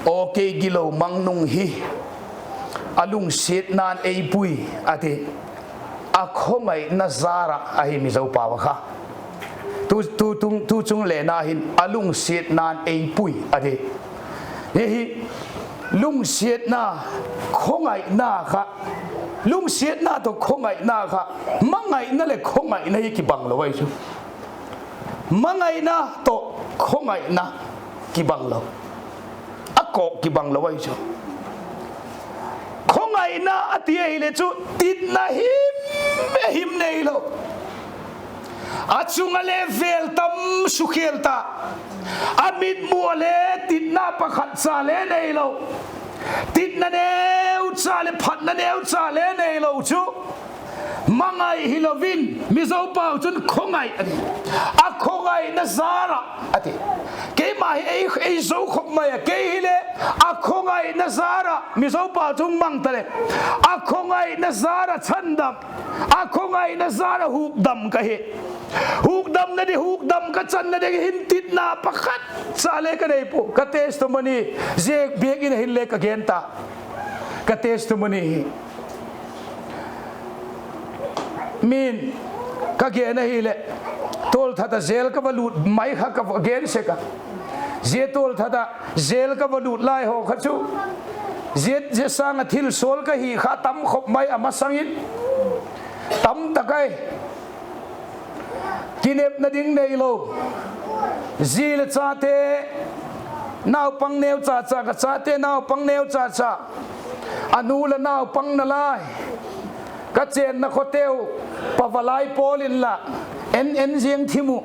Aw kei gilo mang nung hi, a lungsiatna'n ei pui, a ti. A khawngaina zâr ah ahi Mizo pau a kha. Tu, tu chung lena hin a lungsiatna'n ei pui a ti. Hi hi, lungsiatna, khawngaina kha, lungsiatna tawh khawngaina kha, mangaina leh khawngaina hi kibang lo ahi chu. Mangaina tawh khawngaina kibang lo. A kawk kibang lo ahi chu. Khawngaina a ti ahile chu titna him, him neilo. A chung ah le vêl tam sukhel ta. A mitmu ah le titna pakhat cha le neilo. Titna neucha leh phatna neucha le neilo chu mangai hilo in, Mizo pau chun khawngai a ti. A khawngaina zâr ah a ti. Keima hi ei, ei zo khop mai a, kei hile a khawngaina zâr ah Mizo pau chun mang ta le, a khawngaina zâr ah chandam, a khawngaina zâr ah hukdam ka hi. Hukdamna di, hukdam ka channa ding hin titna pakhat cha le ka nei pua. Ka testimony, zia biakin ah hin le ka gen ta. Ka testimony hi, min, ka gen ahileh, tualthat ah jail ka va lut mai kha ka va gen sek a. Zia tualthat ah jail ka va lut lai haw kha chu, zia, zia sâng ah thil sawl ka hi kha tam khop mai a masang in. Tam tak ai. Kinepna ding neilo. Zi leh chate, naupang neu cha cha, ka chate naupang neu cha cha. A nu la naupang nalai. Ka chênna khawteu, pavalai pawl inla, en en ziang thim uh.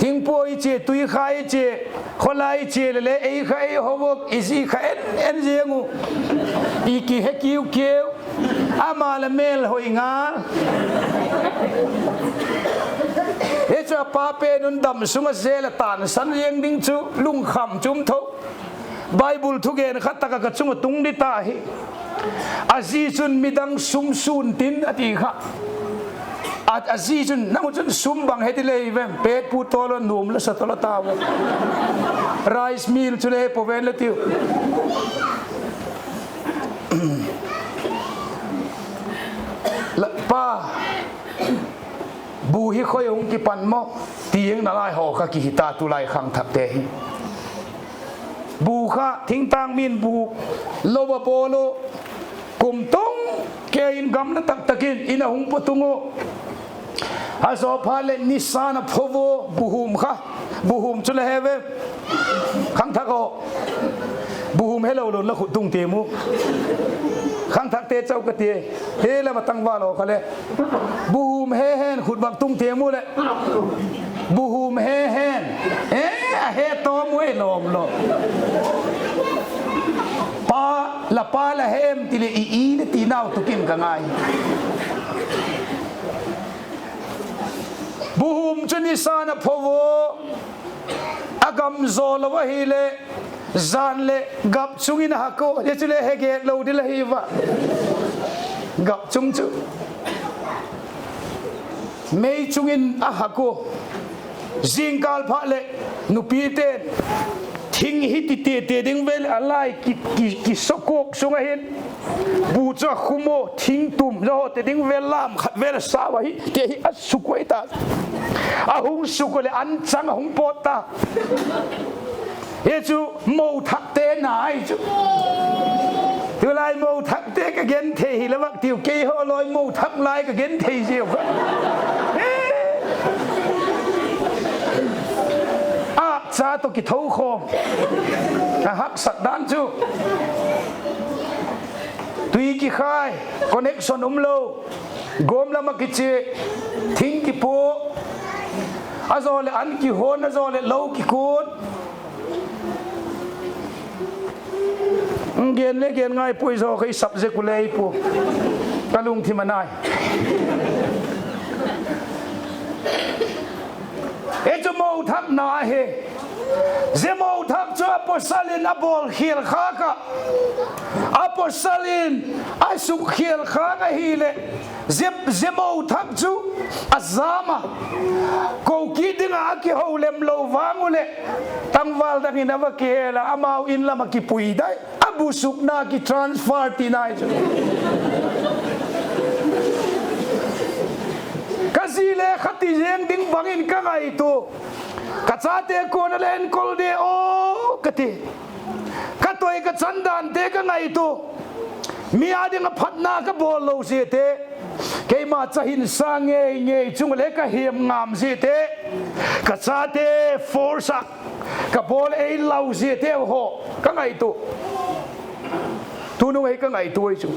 Thingpua i chia, tuikha i chia, khawlai i chia leh le ei kha ei ho uh, i zi kha en en ziang uh. I kihe kiu kiu. Ama la mêl hoi ngal. Hi chu a pa pen un dam sung ah jail ah tânsan ziang ding chu lungkham chu um tho. Bible thugen khat tak ah ka chung ah tung di ta hi. A zi chun midang sum sûn tin a ti kha. A, a zi chun, nang u chun sum bang he ti le hi vem, pet pu tawl a, nuam la sa tawl a tau. Rice mill chu le he pua ven la tiu. Pa, bu hi khoi hung kipan maw, ti hing nalai haw kha kihi ta tulai khangthakte hi. Bu kha thingtâng mi'n bu lo a bawl u, kum tung kei in gamla tak tak in in a hung pua tung u. A zaw phat leh nisa'n a pho ua, buhum kha, buhum chu la he ve. Khangthak aw, buhum helo lo la khut tung tiam u. Khangthakte chau ka ti, he lam a tangval aw kha le. Buhum he hen khut vak tung tiam u leh. Buhum he hen, e, a he tawm u e lawm lo. Pa, la pa la hem ti leh i, i le ti nau tukin ka ngai. Buhum chu nisa'n a pho ua, a gam zaw lo ahileh, jan leh gap chung in a hak u, zia chu le he get lo ding la hi va. Gap chung chu mei chung in a hak u. Zingkâl phat leh nupite'n thing hi ti te te ding vel a lai ki, ki, kisawkuk sung ah hin, bu chu a khum u, thing tum zaw te ding vel lam khat vel a sau ahi ti hi a suk ua ta. A hung suk u leh an chang a hung pawt ta. Hi chu mo thakte nai chu. Tulai mo thakte ka genthei hi la vak tiu, keihaw lawi mo thak lai ka genthei ziau kha. Âkcha tawh kitho khawm. A haksak dan chu. Tui kikhai, connection um lo, gawm lam ah kichia, thing kipua, a zaw leh an kihawn, a zaw leh lo kikut. Gen le gen ngai puai, zaw kha i subject u le i pu, ka lungthim a nai. Hi chu mothakna ahi. Zia mothak chu apostle in a bawl khial khâk ah, apostle in a suk khial khâk ahileh, zia, zia mothak chu a jam a, ko kit ding ah a kiho lem lo vang uh leh, tangval dang in a va kihel a, amau in lam ah kipui dai, a bu sukna ki transfer tina chu. Ka zi le kha ti zeng ding bang in ka ngaitua, ka chate kuan a le enkol de aw ka ti. Ka toi ka chan dante ka ngaitua, mi â ding ah phatna ka bawl lo ziate, keima cha hinsa ngei ngei chung le ka hiam ngam ziate, ka chate force ah ka bawl ei lau ziate haw ka ngaitua. Tunung ei ka ngaitua chu,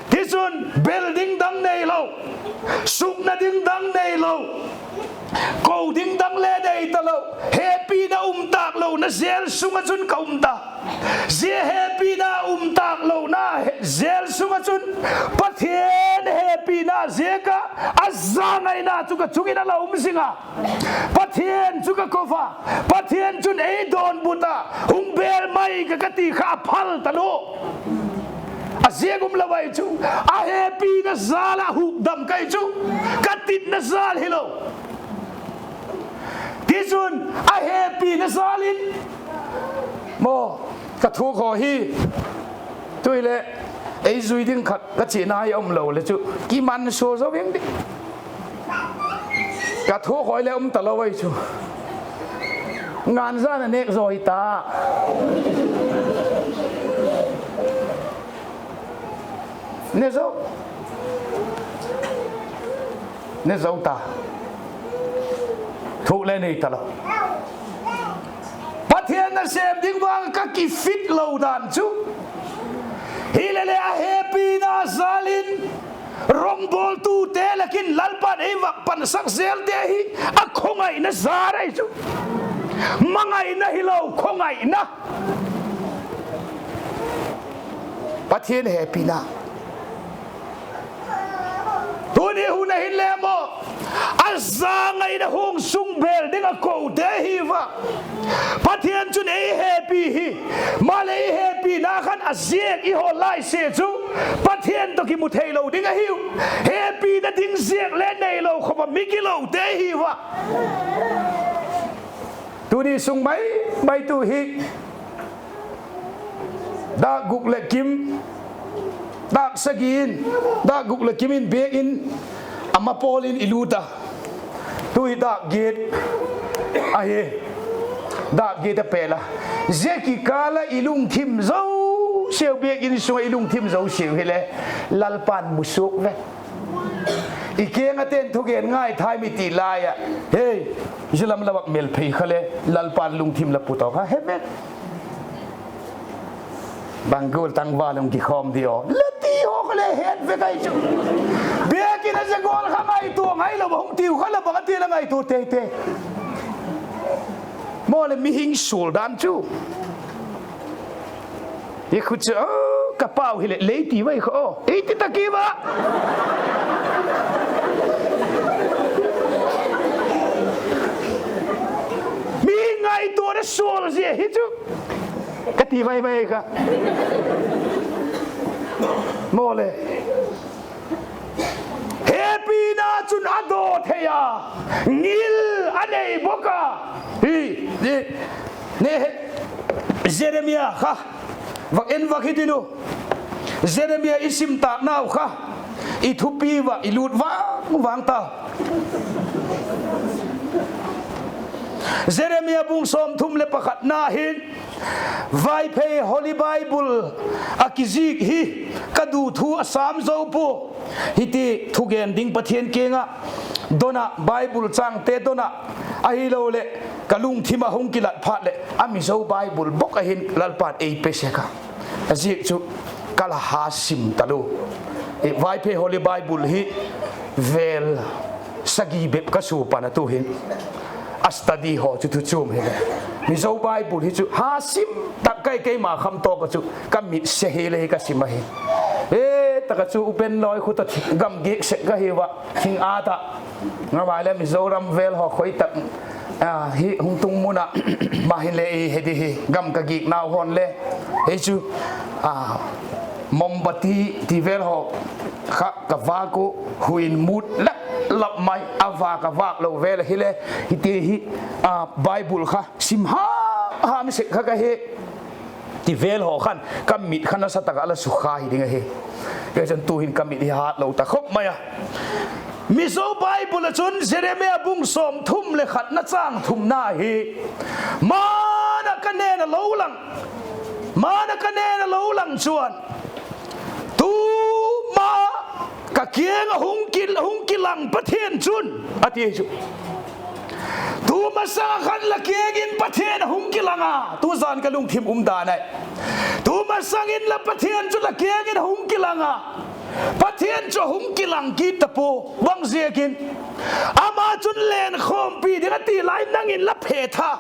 tichun bel ding dang neilo, sukna ding dang neilo, ko ding dang le nei talo, hepina um tâk lona jail sung ah chun ka um ta. Zia hepina um tâk lona jail sung ah chun Pathian hepina ziak ah a zangaina chu ka chung in a la um zing a. Pathian chu ka ko a, Pathian chun ei dawnbut a, hung bel mai ka, ka ti kha a phal talu. A ziak um lo ai chu, a hepina jal ah hukdam kai chu, ka titna jal hilo. Tichun a hepina jal in maw, ka thuak haw hi, tu hileh ei zui ding khat ka chiana hi um lo le chu kiman sua zo veng ding. Ka thuak haw le um talo ai chu, ngan zan a nêk zaw hi ta. Ne zo, ne zo ta. Thuak le nei talo. Pathian nasêm ding vang ka kifit lo dan chu, hilele a hepina jal in, rongbawltute lak in Lalpa'n ei vak pansak zelte hi a khawngaina jal ai chu, mangaina hilo, khawngaina. Pathian hepina. Tuni hun a hin le maw, a zangaina hung sung bel ding a kote hi va, Pathian chun ei hepi hi. Maleh ei hepina khan a ziak i hawl lai sia chu Pathian tawh kimu theilo ding ahiu. Hepina ding ziak le neilo khawp a mi gilote hi va. Tuni sung mai mai tu hi, dâk guk leh kim, dâk sagi in, dâk guk leh kim in biak in a ma pawl in i lut a. Tu hi dâk giat ahi, dâk giat a pêl a. Zia kikâl ah i lungthim zosiau, biak in sung ah i lungthim zosiau hile Lalpa'n mu suak ve. I kiang ah ten thugen ngai thai mi ti lai ah, hei, zia lam la vak mêl phei kha le Lalpa'n lungthim la put aw kha, he me. Bang gual tangval hung kikhawm di aw le ti haw kha le het ve kai chu. Biak in a zia gual kha ngaitua ngailo a hung tiu kha la bang a ti la ngaitua tei tei. Maw leh mihing sual dan chu. I khu chu, ka pau hileh lei ti vai kha aw, ei ti ta ki va. Mi ngaituana sual zia hi chu, ka ti vai vai kha. Maw leh, hepina chun a daw thei a, ngil a nei bawk a. Hi, hi, ne he, Jeremia kha vak en vak hi tin u. Jeremia i sim tâknau kha i thupi va i lut vang vang ta. Jeremia bung sawmthum leh pakhatna hin, Vaiphei Holy Bible a kizik hi ka du thu a sâm zo pua. Hiti thugen ding Pathian kiang ah don ah, Bible chângte don ah, ahiloleh ka lungthim ah hung kilat phat leh a Mizo Bible bawk ah hin Lalpa'n ei pe sek a. A ziak chu ka la ha sim talu. Vaiphei Holy Bible hi vêl sagi bep ka su pan a, tu'hin a study haw chu thu chuam hile. Mizo Bible hi chu ha sim tak kai, keima kham tawk a chu ka mit se hile hi ka sim ahi. E, tak a chu upen lawi khut a gam giak sek ka hiu a, thing ât ah. Ngamai le Mizoram vêl haw khoi tak hi hung tung mun ah, ma hinle i he di hi, gam ka giak nau hawn le, hi chu, mombati ti vêl haw kha ka vâk u, huin mût lap lap mai a, vâk a vâk lo vêl ahile, hiti hi, Bible kha sim ha, ha mi sek kha ka hi. Ti vêl haw khan ka mit kha nasa tak ah la sukha hi ding ahi. Kei chun tu'hin ka mit hi hât lo ta khop mai a. Mizo Bible ah chun Jeremia bung sawmthum leh khatna châng thumna hi, man ah ka nen a lo lang, man ah ka nen a lo lang chuan, tuma ka kiang ah hung ki, hung kilang Pathian chun, a ti chu. Tu masang ah khan la kiang in Pathian a hung kilang a, tu zan ka lungthim um dan ahi. Tu masang in la Pathian chu la kiang in a hung kilang a. Pathian chu a hung kilang kit ta pua, bang ziakin? Ama chun lenkhawmpi ding a ti lai nang in la phe tha.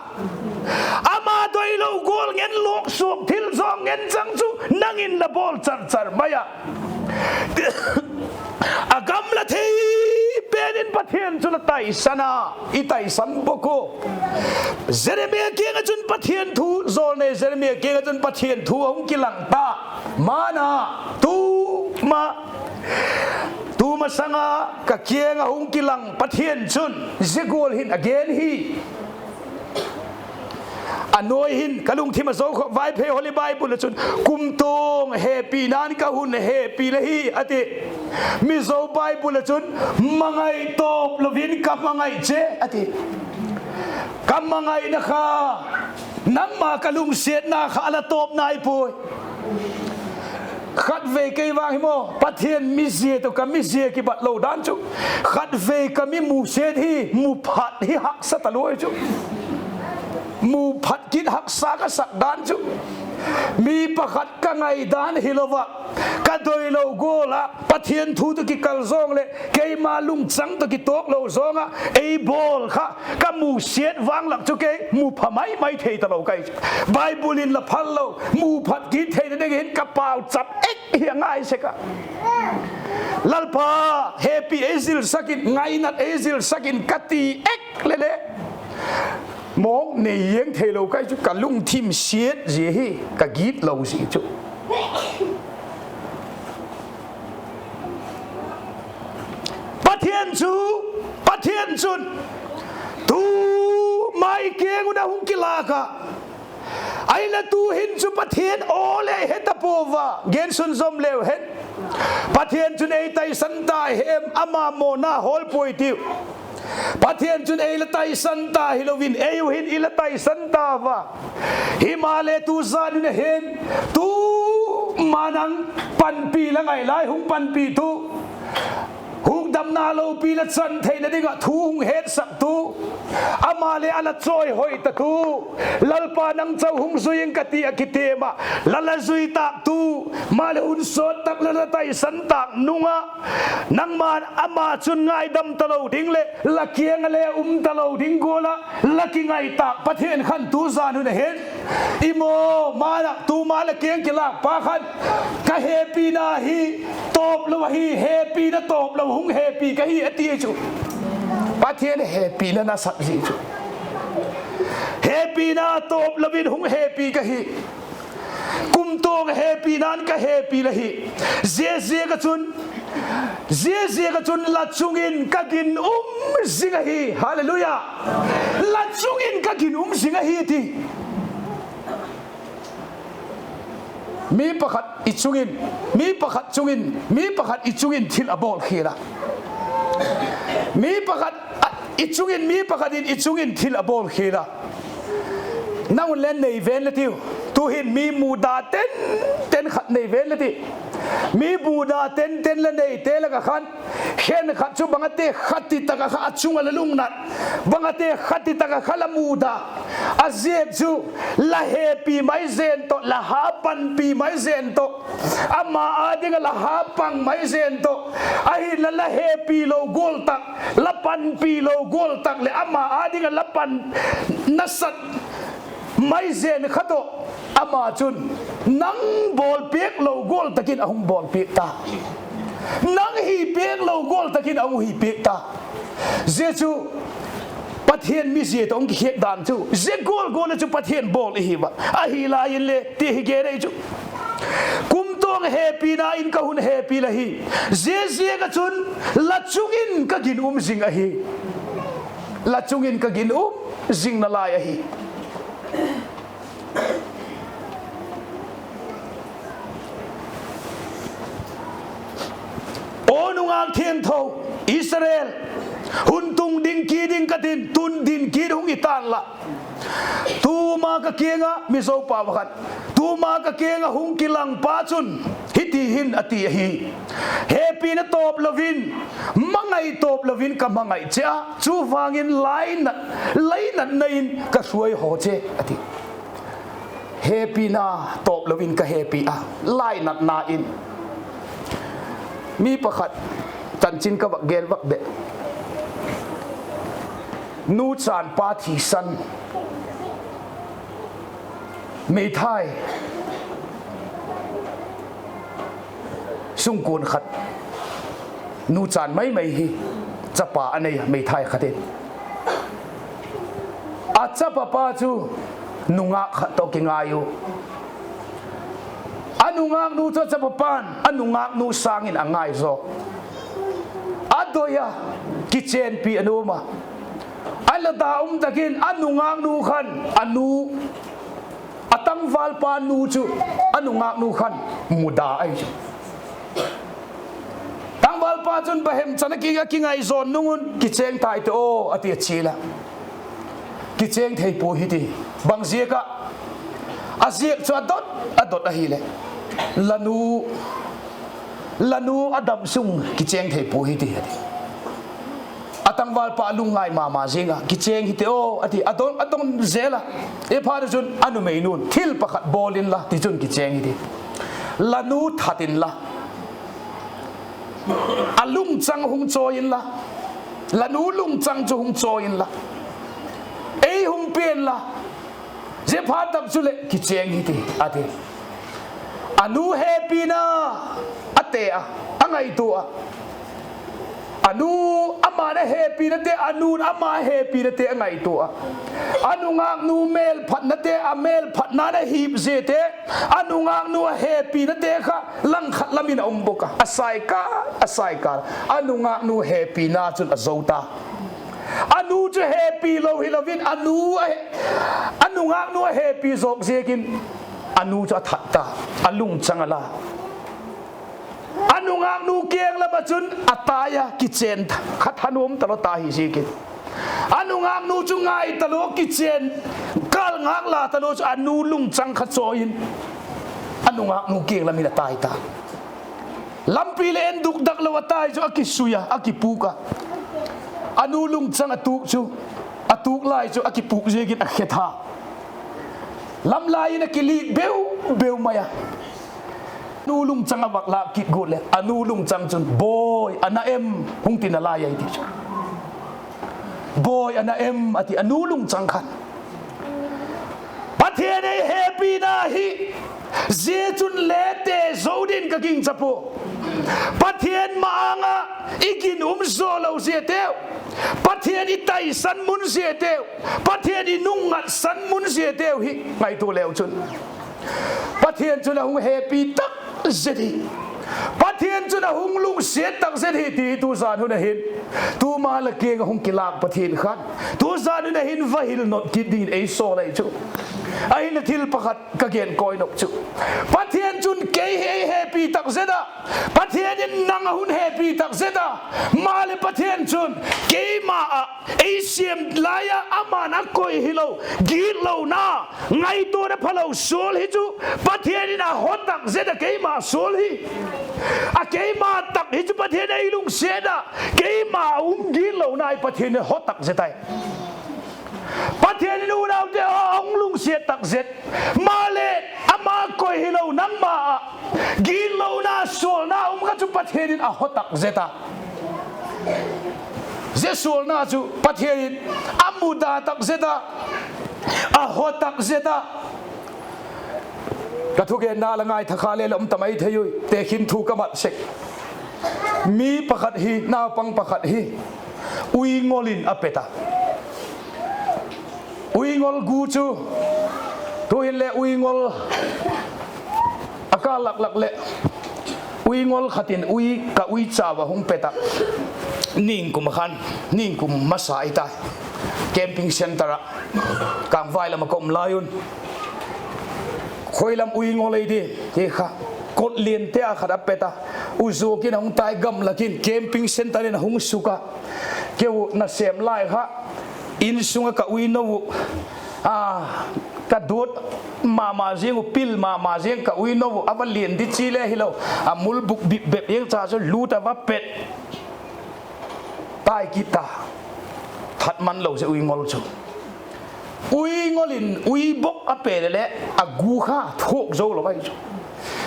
Ama doilo gual ngen, luaksuak thil zawng ngen chang chu nang in la bawl char char mai a. A gamla thei pen in Pathian chu la taisan a, i taisan bawk u. Jeremia kiang ah chun Pathian thu, jawlnei Jeremia kiang ah chun Pathian thu a hung kilang ta. Man a, tuma, tu masang a ka kiang ah hung kilang Pathian chun zia gual hin a gen hi. A nuai hin ka lungthim a zo khop, Vaiphei Holy Bible ah chun, kumtuang hepina'n ka hun hepi la hi, a ti. Mizo Bible ah chun, mangai tawp lo in ka mangai che, a ti. Ka mangaina kha nangma ka lungsiatna kha a la tawp nai puai. Khatvei kei vang hi maw, Pathian mizia tawh ka mizia kibat lo dan chu, khatvei ka mi musit hi, mu phat hi haksa ta lua chu. Mu phat kit haksa ka sak dan chu, mi pakhat ka ngaidan hilo ah, ka doilo gual ah Pathian thu tawh kikal zawng leh keima lungchang tawh kitawk lo zawng ah ei bawl kha ka musit vang lak chu kei mu pha mai mai thei talo ka hi chu. Bible in la phal lo, mu phat kit theina dingin ka pauchap ek hi a ngai sek a. Lalpa, hepi ei zilsak in, ngainat ei zilsak in ka ti ek leh le, mawng nei ziang theilo ka hi chu, ka lungthim siat zia hi, ka gitlo zia chu. Pathian chu, Pathian chun, tu mai kiang un a hung kilâk a. Ahinla tu'hin chu Pathian aw leh he ta puau a, gen sunzawm leu hen. Pathian chun ei taisan ta hem, ama mawna hawl puai tiu. Pathian chun ei la taisan ta hilo in, ei uh hin i la taisan ta a. Himaleh tu zan hun a hin, tu ma nang panpi la ngai lai hung panpitu, hukdamna lopi la chan theina ding ah thu hung hetsaktu, ama leh a la chawihoi tatu, Lalpa nang chau hung zui ing ka ti ah kitiam ah la la zui tâktu, maleh hun sawt tak la la taisan tâk nung ah, nangma'n ama chun ngaidam talo ding leh la kiang ah le um talo ding gual ah la kingai tâk Pathian khan tu zan hun a hin, i maw, ma nang, tuma la kiang kilâk pa khan, ka hepina hi tawp lo ahi, hepina tawp lo hung hepi ka hi, a ti chu. Pathian hepina nasak zia chu, hepina tawp lo in hung hepi ka hi. Kumtuang hepina'n ka hepi la hi. Ziaziak ah chun, ziaziak ah chun la chung in ka ginum zing ahi. Hallelujah. La chung in ka ginum zing ahi, a ti. Mi pakhat i chung in, mi pakhat chung in, mi pakhat i chung in thil a bawlkhial a. Mi pakhat, i chung in, mi pakhat in i chung in thil a bawlkhial a. Nang un le nei ven la tiu. Tu'hin mi muda ten ten khat nei ven la ti. Mi muda ten ten la neite lak ah khan, khenkhat chu bang a ti, khat ti tak ah kha a chung ah la lungnat, bang a ti, khat ti tak ah kha la muda, A ziak chu, la hepi mai zen tawh, la ha panpi mai zen tawh, ama â ding ah la ha pang mai zen tawh, ahinla la hepi lo gual tak, la panpi lo gual tak leh ama â ding ah la pan nasat mai zen kha tawh, ama chun nang bawlpiak lo gual tak in a hung bawlpiak ta. Nang hi piak lo gual tak in a hung hi piak ta. Zia chu Pathian mizia tawh hung kikhiak dan chu, zia gual gual ah chu Pathian bawl i hi a, ahi lai inle ti hi gen ei chu. Kumtuang hepina in ka hun hepi la hi. Zia ziak ah chun la chung in ka ginum zing ahi. La chung in ka ginum zing nalai ahi. Aw nungâk thiangtho Israel, hun tung ding kit ding ka tin, tun ding kit hung hi ta'n la. Tuma ka kiang ah, mi zo pau khat, tuma ka kiang ah hung kilangpa chun hiti hin a ti ahi: Hepina tawp lo in, mangai tawp lo in ka mangai che a, chuvangin lainat, lainatna in ka suai haw che, a ti. Hepina tawp lo in ka hepi a, lainatna in. Mi pakhat chanchin ka vak gen vak beh. Nu chan pa thisan, meithai sungkuan khat, nu chan mai mai hi, chapa a nei a, meithai khat in. A chapa pa chu nungâk khat tawh kingai u. A nungâknu chu a chapa pa'n a nungâknu sâng in a ngai zaw. A doi a, kichenpi a nuam a. A la da um tak in a nungâknu khan a nu, a tangvalpa nu chu a nungâknu khan muda ahi chu. Tangvalpa chun bahem chan a ki, a kingai zawn nung un, kichêng tai ti aw, a ti a chial a. Kichêng thei puai hi ti. Bang ziak ah? A ziak chu a dot, a dot ahileh, la nu, la nu a dam sung kichêng thei puai hi ti, a ti. A tangvalpa lungngai ma ma ziang a, kichêng hi ti aw, a ti, a don, a don zel a. Zia phat chun a numeinu'n, thil pakhat bawl inla, tichun kichêng hi ti. La nu that inla, a lungchang hung chawi inla, la nu lungchang chu hung chawi inla, ei hung pia inla, zia phat tak chuleh kichêng hi ti, a ti. A nu hepina a te a, a ngaitua a. A nu, ama'n a hepinate, a nu'n ama hepinate a ngaitua a. A nungâknu mêlphatnate, a mêlphatna'n a hip ziate, a nungâknu a hepinate kha langkhat lam in a um bawk a, a saikâl, a saikâl. A nungâknu hepina chun a zo ta. A nu chu hepi lo hilo in, a nu a he-, a nungâknu a hepi zawk ziakin, a nu chu a that ta, a lungchang a la. A nungâknu kiang lam ah chun a tai a, kichên kha thanuam talo ta hi ziakin, a nungâknu chu ngai talo, kichên kâl ngâk la talo chu a nu lungchang kha chawi in, a nungâknu kiang lam in a tai ta. Lampi leh en dukdak lo a tai chu a kisui a, a kipûk a. A nu lungchang a tuk chu, a tuk lai chu a kipûk ziakin a khe tha. Lamlai in a kilik beu beu mai a. Nu lungchang a vak lâk kit guat leh a nu lungchang chun, Bawi, a na em? hung ti nalai ahi ti chu. Bawi, a na em? a ti a nu lungchang khan. Pathian ei hepina hi, zia chun le te zo din ka gingcha pua. Pathian ma-âng ah i ginum zaw lo ziateu, Pathian i taisan mun ziateu, Pathian i nungngatsan mun ziateu hi ngaitua leu chun, Pathian chun a hung hepi tak zet hi, Pathian chun a hung lungsiat tak zet hi ti tu zan hun a hin, tuma la kiang ah hung kilâk Pathian khan tu zan hun a hin va hil not kit dingin ei sawl ahi chu. Ahinla thil pakhat ka gen kawi nop chu, Pathian chun kei hi ei hepi tak zet a, Pathian in nang a hun hepi tak zet a, maleh Pathian chun keima ah ei siam lai ah ama'n a koi hilo gitlona, ngaituana phalo sual hi chu Pathian in a haw tak zet a, keima sual hi. A keima tak hi chu Pathian ei lungsiat a, keima a um gitlona hi Pathian in haw tak zet ahi. Pathian in unaute haw a hung lungsiat tak zet, maleh ama koi hilo nangma ah gitlona sualna um kha chu Pathian in a haw tak zet a. Zia sualna chu Pathian in a muda tak zet a, a haw tak zet a. Ka thugenna la ngaitha kha le la um ta mai thei ui, tekhin thu ka mat sek. Mi pakhat hi, naupang pakhat hi, uingol in a pet a. Uingol gu chu, tu'hin le uingol a kâl lak lak leh, uingol khat in ui, ka uichau a hung pet a. Ningkum khan, ningkum masa i tai, camping centre ah, Kangvai lam ah ka um lai un, khoi lam uingol ei di, ti kha, kot liante a khat a pet a. U zuak in a hung tai, gamlak in camping centre in a hung suk a. Keu nasêm lai kha, insung ah ka uino uh, a, ka duat ma ma ziang uh, pil ma ma ziang, ka uino uh a va lian di chi le hilo, a mul buk bip bep eng cha chu lût a va pet tai kit ta. That man lo zia uingol chu. Uingol in uibok a pe le le, a gu kha thuak zo lo ahi chu.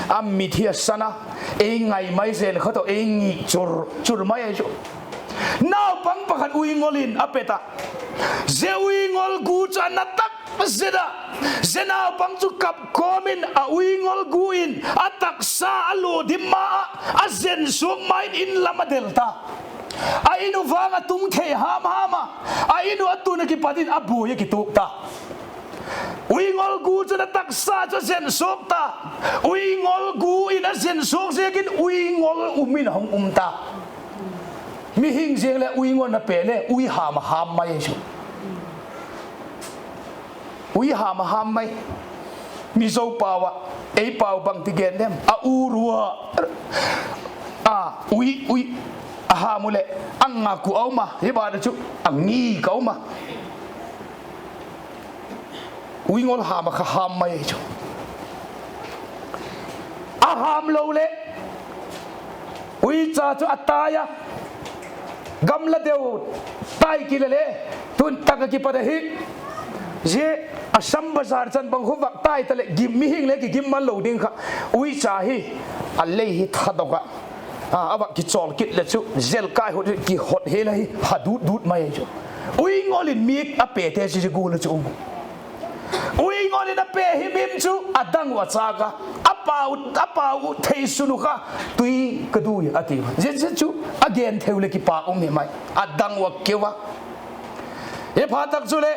A mit hi a san a, ei ngai mai zen kha tawh ei ngik chur chur mai ahi chu. Naupang pakhat uingol in a pet a. Zia uingol gu chu a na tak zet a. Zia naupang chu kap kawm in a uingol gu in a taksa a lua dim ma ah, a zen suak ma in in lam a del ta. A in uh vang a tung thei ham ham a, a in uh a tun ah kipat in a buai a kituak ta. Uingol gu chun a taksa chu a zen suak ta. Uingol gu in a zen suak ziakin uingol um in a hung um ta. Mihing ziang leh uingol na pe le ui ham a ham mai ahi chu. Ui ham a ham mai. Mizo pau ah, ei pau bang ti gen dem, a u rua, a, ui, ui, a ham u leh, a ngak uh a um a, hi ban a chu, a ngik a um a. Uingol ham a kha ham mai ahi chu. A ham lo leh, uicha chu a tai a, gamla deu tai kit le le, tun tak ah kipat ahi. Zia Assam bazar chan bang khu vak tai ta leh gim, mihing le kigim man lo ding kha. Uicha hi a lei hi thadok ah, a, a vak kichawl kit leh chu zel kai hut kihot hel ahi, ha dut dut mai ahi chu. Uingol in mi a pete chu zia gual a chu um. Uingol in a pe him him chu a dang uh a châk a, a pau, a pau uh thei sun uh kha, tui ka du a ti. Zia, zia chu a gen thei uh leh kipâk um hi mai, a dang uh a keu a. Hi phat tak chuleh,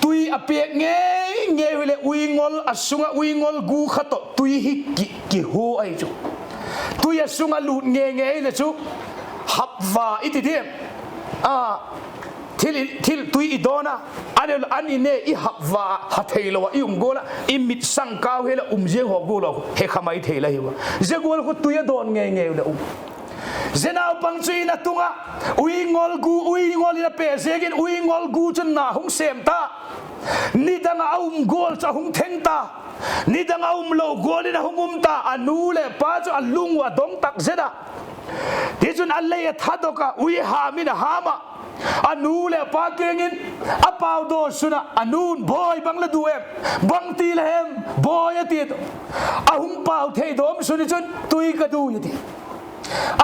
tui a pêk ngei ngei hileh uingol a sung ah uingol gu kha tawh tui hi ki, kihua ahi chu. Tui a sung ah lût ngei ngei hileh chu hapva i ti diam, a, thil, thil tui i dawn a, a, an i ne i hapva ha theilo ah i um gual ah i mit sangkau hel ah um ziang haw gual ah he kha mai thei la hiu a. Zia gual khu tui a dawn ngei ngei hileh um. Zia naupang chu in a tung ah, uingol gu, uingol in a pe ziakin uingol gu chun na hung sêm ta. Nidang ah a um gual chu a hung theng ta. Nidang a um lo gual in a hung um ta. A nu leh pa chu a lung uh a dong tak zet a. Tichun a lei a thadok a, ui ham in a ham ah, a nu leh pa kiang in a pau daw sun ah, a nu'n, Bawi, bang la du em? Bangti la hem, Bawi? a ti. A hung pau thei dawm sun i chun, Tui ka du, a ti.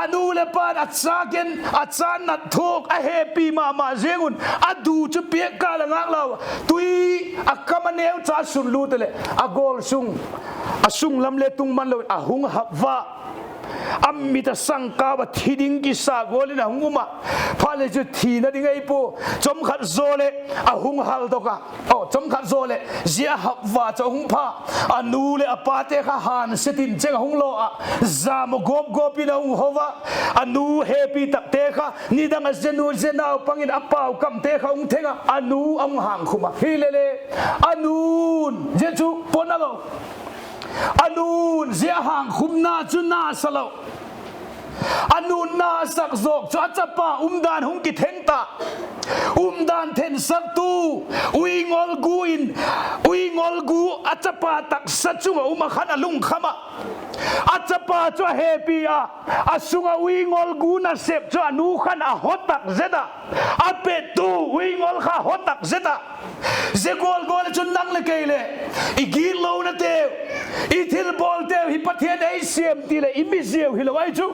A nu leh pa'n a châk in, a châ nat thuak, a hepi ma ma ziang un, a du chu piak kâl a ngâk lau a, tui a kam a neu cha sun lût a leh, a gawl sung, a sung lam le tung man lo in a hung hapva. A mit a sangkau a, thi ding kisa gual in a hung um a. Phat le chu thina ding ei pua. Chawmkhat zaw leh a hung haldok a. Aw, chawmkhat zaw leh zia hapva chu a hung pha. A nu leh a pate kha hânsia tin cheng a hung law ah, zam a gawp gawp in a hung ho a. A nu hepi takte kha nidang a zia nu, zia naupang in a pau kamte kha hung theng ah, a nu a hung hangkhum a. Hilele, a nu'n zia chu pon a lo. A nu'n zia hangkhumna chu nasa lo. A nunna a sak zawk chu a chapa umdan hung kitheng ta. Umdan thensaktu uingol gu in, uingol gu a chapa taksa chung ah um ah khan a lungkham ah, a chapa chu a hepi a, a sung ah uingol gu nasep chu a nu khan a ho tak zet ah, a petu uingol kha ho tak zet ah. Zia gual gual ah chun nang leh kei leh i gitlonateu, i thilbawlteu hi Pathian ei siam ti leh i miziau hilo ahi chu.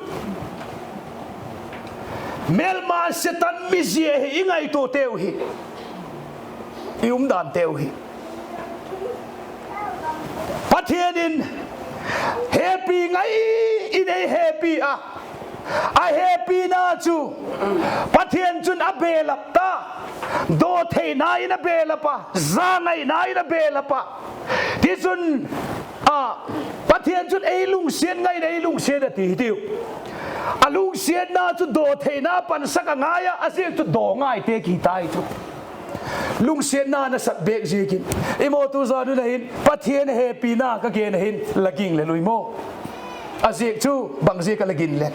Mêlma Setan mizia hi i ngaituateu hi, i umdanteu hi. Pathian in hepi ngai in ei hepi a, a hepina chu Pathian chun a belap ta, dawtheina in a belap a, zangaina in a belap a. Tichun, a, Pathian chun ei lungsiat ngai in ei lungsiat a ti hitiu. A lungsiatna chu dawtheina pansak a ngai a, a ziak chu daw ngaite kihi tai chu. Lungsiatna nasat bêk ziakin. I maw, tu zan un a hin Pathian hepina ka gen a hin la ginglel ui maw? A ziak chu bang ziak a la ginlel?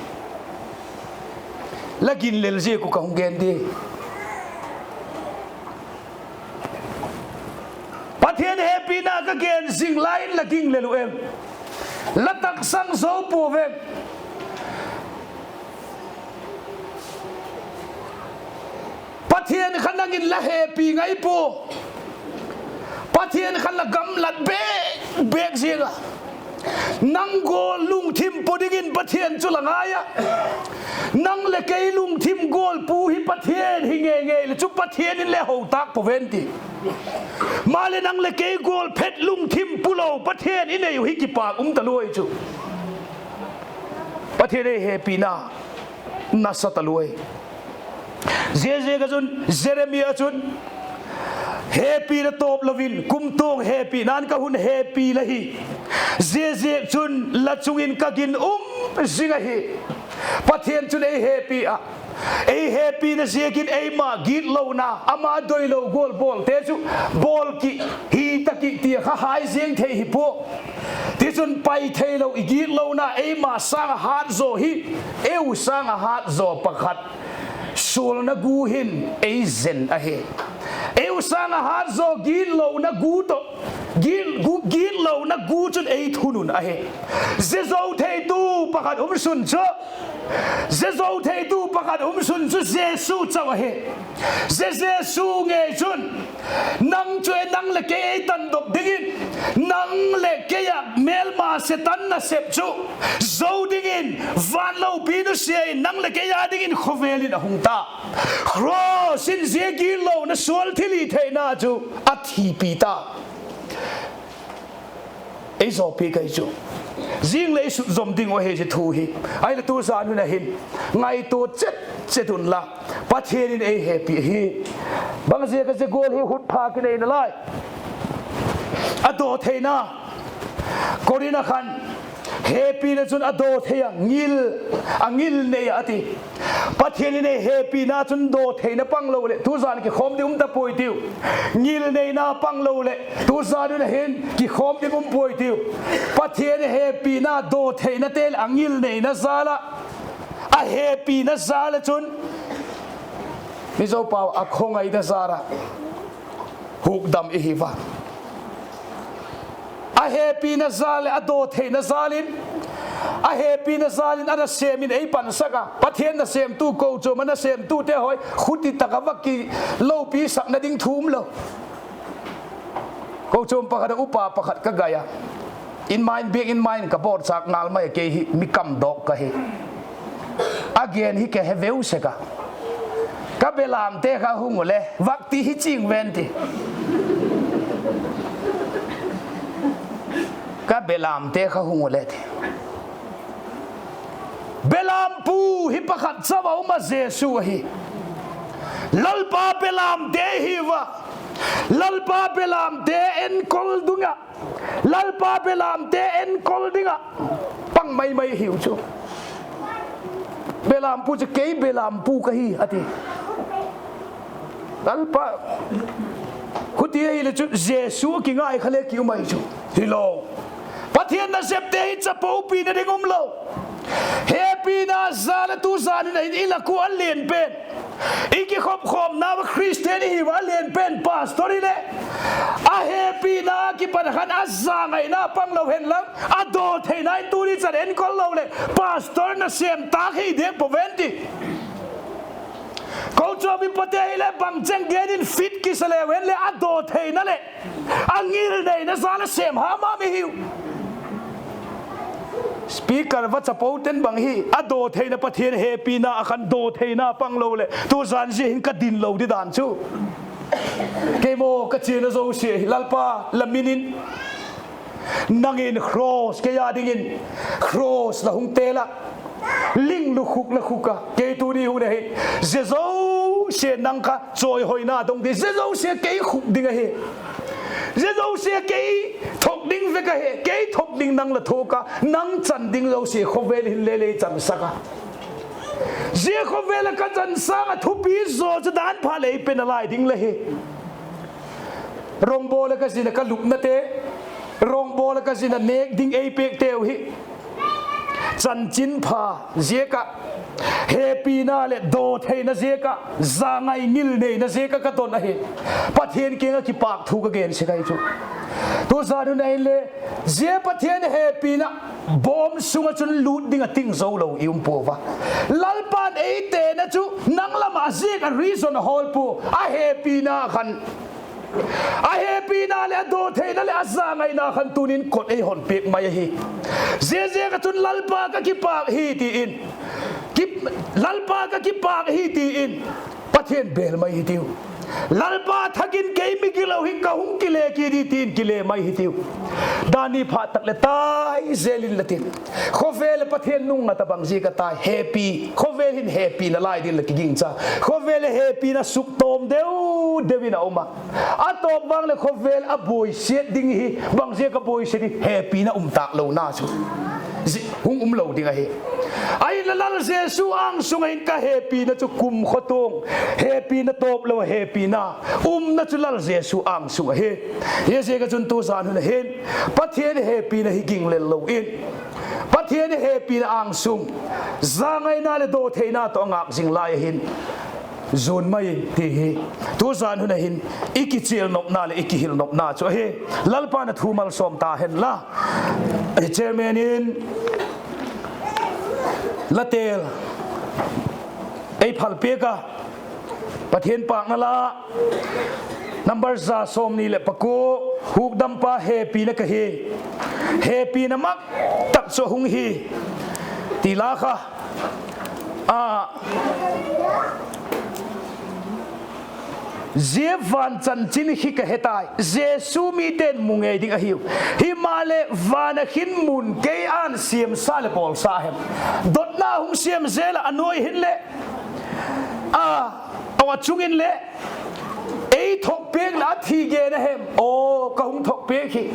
La ginlel ziak uh ka hung gen di. Pathian hepina ka gen zing lai in la ginglel uh em? La taksang zo puau em? Pathian kha nang in la hepi ngai pua. Pathian kha la gamlat bêk bêk ziang a, nang gual lungthim pu dingin Pathian chu la ngai a. Nang leh kei lungthim gual pu hi Pathian hi ngei ngei leh chu Pathian in le ho tâk pua ven ti. Maleh nang leh kei gual phet lungthim pulo Pathian i nei uh hi kipâk um talua ahi chu. Pathian ei hepina nasa talua ahi. Ziaziak ah chun Jeremia chun, hepina tawp lo in kumtuang hepina'n ka hun hepi la hi. Ziaziak chun la chung in ka ginum zing ahi. Pathian chun ei hepi a, ei hepina ziakin eima gitlona, ama doilo gual bawlte chu bawl ki, hi ta ki ti a kha hai ziang thei hi pua. Tichun pai theilo i gitlona eima sâng a hât zaw hi, eu sâng a hât zaw pakhat sualna gu hin ei zen ahi. Eu sâng a hât zaw gitlona gu tawh, git, gu, gitlona gu chun ei thunun ahi. Zia zo theitu pakhat um sun chu, zia zo theitu pakhat um sun chu Jesu chau ahi. Zia Jesu ngei chun, nang chu e, nang leh kei ei tandok dingin, nang leh kei ah mêlma Setan nasep chu zo dingin, van lopi nusia in nang leh kei â dingin khawvel in a hung ta. Cross in zia gitlona sual thilhitheina chu a thipi ta. Ei zawpi kai chu, zing leh i sutzom ding uh ahi zia thu hi. Ahileh tu zan un a hin ngaitua chet chet unla, Pathian in ei hepi hi. Bangziak a zia gual hi hun pha kinei nalai? A dawtheina, Korinth a khan, hepina chun a dawthei a, ngil, a ngil nei a ti. Pathian in ei hepina chun dawtheina panglo leh tu zan kikhawm ding um ta puai tiu. Ngilneina panglo leh tu zan un a hin kikhawm ding um puai tiu. Pathian hepina dawtheinate leh a ngilneina jal ah, a hepina jal ah chun, Mizo pau a khawngaina jal ah hukdam i hi va. A hepina jal leh a dawtheina jal in, a hepina jal in a nasêm in ei pansak a, Pathian nasêmtu, kochuam a nasêmtute hawi khuti tak a va kilopisakna ding thu um lo. Kochuam pakhat ah upa pakhat ka gai a, in mind, biak in mind ka bawlchâk ngal mai a, kei hi mi kamdawk ka hi. A gen hi ka he veu sek a, ka belamte kha hung u le vak ti hi ching ven ti. Ka belamte kha hung u le ti. Belampu hi pakhat chau a um a, Jesu ahi. Lalpa belamte hi va, Lalpa belamte enkol ding ah, Lalpa belamte enkol ding ah pang mai mai hiu chu. Belampu chu, kei belampu ka hi a ti. Lalpa, khuti ahile chu Jesu a kingai kha le ki um ahi chu. Hilo. Pathian nasepte hi chapopina ding um lo. He Hepina jal a tu zan hun a hin i lak ua a lian pen, i kikhopkhawmna ua Khristian i hi ua a lian pen pastor hileh, a hepina kipat a khan a zangaina pang lo hen lang, a dawtheina in tuni chan enkol lo leh pastor nasêm tâk hi diak pua ven ti. Kochuam i pate hileh bangcheng gen in fit kisa leu hen leh a dawtheina leh a ngilneina jal a sêm ha ma mi hiu. Speaker vachapoten bang hi a dawtheina, Pathian hepina a khan dawtheina pang lo leh tu zan zia hin ka din lo di dan chu. Kei maw ka chiana zosia hi Lalpa la min in nang in cross kei â dingin cross la hung têl a, ling lukhuk la khuk a, kei tuni hun a hin zia zosia nang kha chawihoina dong di, zia zosia kei khuk ding ahi. Zia zosia kei thok ding vek ahi, kei thok ding nang la thuak a, nang chan ding zosia khawvel hin le lei chansak a, zia khawvel ah ka chan sâng ah thupi zaw chu dan pha lei pe nalai ding la hi. Rawngbawl ah ka zin a ka lupnate, rawngbawl ah ka zin a nêk ding ei pêkteu hi chanchinpha ziak ah, hepina leh dawtheina ziak ah, zangai ngilneina ziak ah ka don ahi. Pathian kiang ah kipâk thu ka gen sek ahi chu. Tu zan hun a hinle zia Pathian hepina bawm sung ah chun lût ding ah ting zo lo i um pua a. Lalpa'n ei tena chu nang lam ah ziak a reason a hawl pua, a hepina khan, a hepina leh a dawtheina leh a zangaina khan tuni'n kot ei hon piak mai ahi. Ziaziak ah chun Lalpa ka kipâk hi ti in, Lalpa ka kipâk hi ti in Pathian bêl mai hitiu. Lalpa, thak in kei mi gilo hi ka hung kile kit hi ti in kile mai hitiu. Dani phat tak leh tai zel inla tin, khawvel ah Pathian nung ngat a bang ziak a tai hepi, khawvel hin hepina lai ding la kigingcha, khawvel ah hepina suktawm deu deu in a um a. A tawp vang leh khawvel a buaisiat ding hi bang ziak a buaisiat hi, hepina um tâk lona chu hung um lo ding ahi. Ahinla Lal Jesu âng sung ah hin ka hepina chu kum khawtuang, hepina tawp lo a hepina umna chu Lal Jesu âng sung ahi. Hiziak ah chun tu zan hun a hin Pathian hepina hi ginglel lo in, Pathian hepina âng sung, zangaina leh dawtheina tawh a ngâk zing lai a hin zuan mai in ti hi tu zan hun a hin i kichial nopna leh i kihil nopna chu ahi. Lalpa'n a thu malsawm ta hen la. Chairman in la têl ei phal piak a, Pathian pâkna la number za sawmni leh pakua, Hukdampa hepina ka hi, hepina mak tak chu a hung hi, ti la kha a, zia van chanchin hi ka he tai, Jesu mite'n mu ngei ding ahiu. Himaleh van ah khin mun kei â'n siamsa leh bawlsa hem? Dotna hung siam zel ah a nuai hin leh, a, a chung in leh, ei thokpiak leh a thi gen a hem? Aw, ka hung thokpiak hi.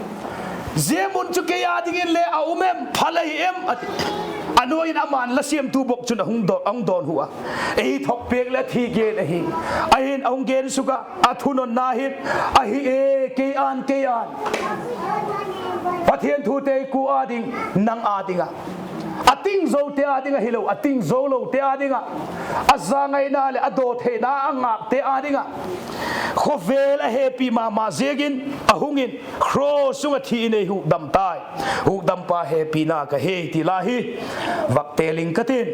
Zia mun chu kei â dingin le a um em, phal ahi em, a ti. A nuai in ama'n la siamtu bawk chun a hung dawn, a hung dawnhu a, ei thokpiak leh a thi gen ahi. Ahin a hung gen suk a, a thununna hin, ahi e, kei â'n, kei â'n, Pathian thute kua â ding? Nang â ding ah. A tingzote â ding ahilo, a tingzo lote â ding ah, a zangaina leh a dawtheina a ngâkte â ding ah, khawvel a hepi ma ma ziakin a hung in, cross sung ah thi in ei hukdam tai. Hukdampa hepina ka hi ti la hi vak têl ing ka tin,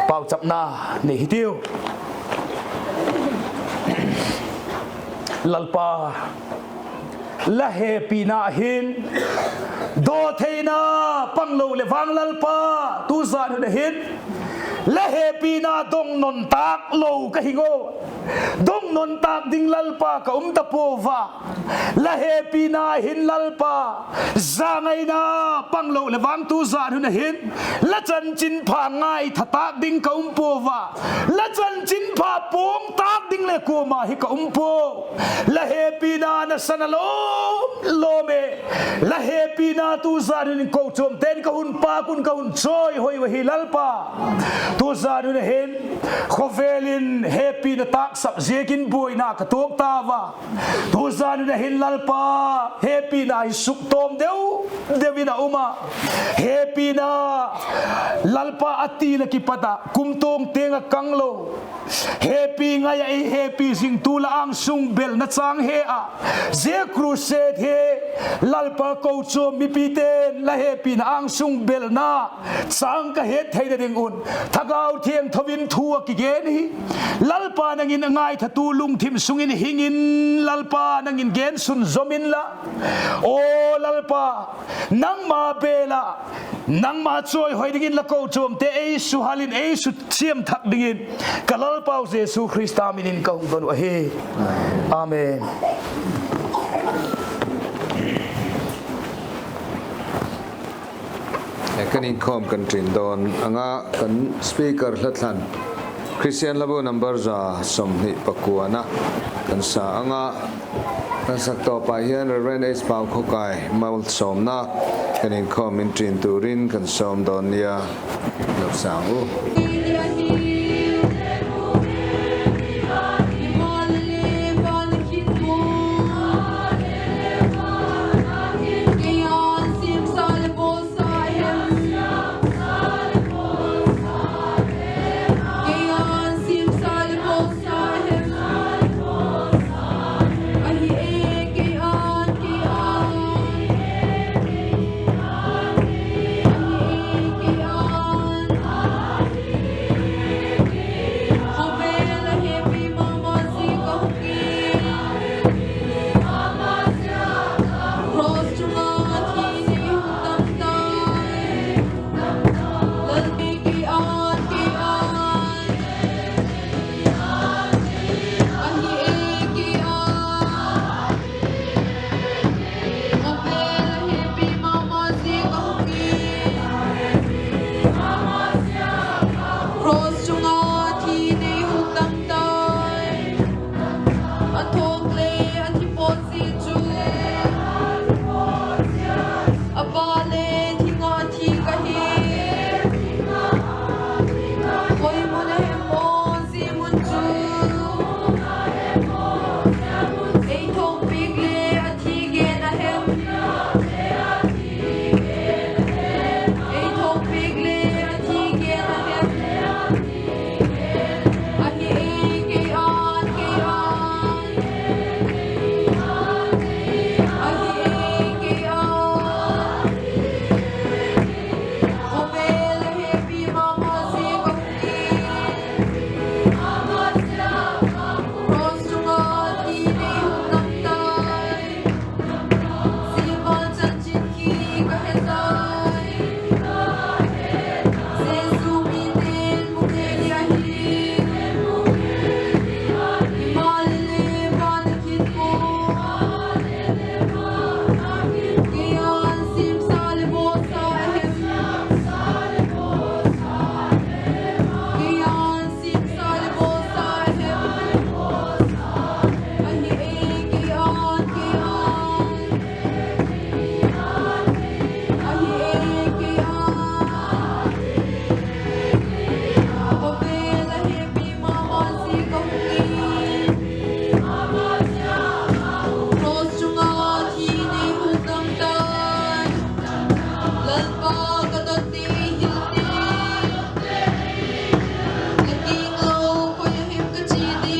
pauchapna nei hitiu. Lalpa, la hepina hin dawtheina panglo leh vang Lalpa, tu zan hun a hin la hepina dong non tâk lo ka hi ngaw. Dong non tâk ding Lalpa ka um ta puau a. La hepina hin Lalpa, zangaina panglo leh vang tu zan hun a hin la chanchinpha ngaitha tâk ding ka um puau a. La chanchinpha puang tâk ding leh kuama hi ka um puau. La hepina nasan a lawm lawm e. La hepina tu zan hun in kochuamte'n ka hun pâk un ka hun chawihoi uh ahi Lalpa. Tu zan hun a hin Khawvel in hepina tâksap ziakin buaina ka tuak tau a. Tuzan in a hin Lalpa, hepina hi suktawm deu deu in a um a. Hepina, Lalpa a ti la kipat ah kumtuang tiang ah kang lo, hepi ngai ah ei hepi zing tu la âng sung belna châng he a, zia crusade hi Lalpa kochuam mipite'n la hepina âng sung belna châng ka het theina ding un Thagau Thiangtho in thu a kigen hi. Lalpa, nang in a ngaithatu lungthim sung in hing in, Lalpa, nang in gen sunzawm inla, aw Lalpa, nangma bêl ah, nangma chawihoi dingin la kochuamte ei suhal in, ei susiam thak dingin ka Lalpau Jesu Khrista min in ka hung don uh ahi. Amen. Kan inkhawm kan ṭin dawn anga, kan speaker hla thlan, Christian Hlabu number za sawmhnih pakuana kan sa anga, kan sak tawp ah hian Reverend H Paukhawkai malsawmna kan inkhawm in ṭin turin kan sawm dawn nia, lo sâng u. Cross chunga thi nei hukdam tai. A thawk le a thi pawt zia chu, a pa le thi nga thi ka hi. Koi mun a hem maw zia mun chu, ei thawkpiak le a thi gen a hem? Ei thawkpiak le a thi gen a hem? Ahi e, kei an, kei an. Ahi e, kei an. Khawvel a hepi ma ma zia ka hung hi. Cross chunga thi nei hukdam tai. Silvan chanchin khi ka he tai. Jesu miten mu thei ahi. Himaleh van a khin mu. Kei an simsa le bawlsa a hem? Kei an simsa le bawlsa a hem? Ahi e, kei an, kei an. Ahi e, kei an. Khawvel a hepi ma ma zia ka hung hi. Cross chunga thi nei hukdam tai. Lalpa, ka dot nei hil ti. La kinglo khoi a hem ka chia di?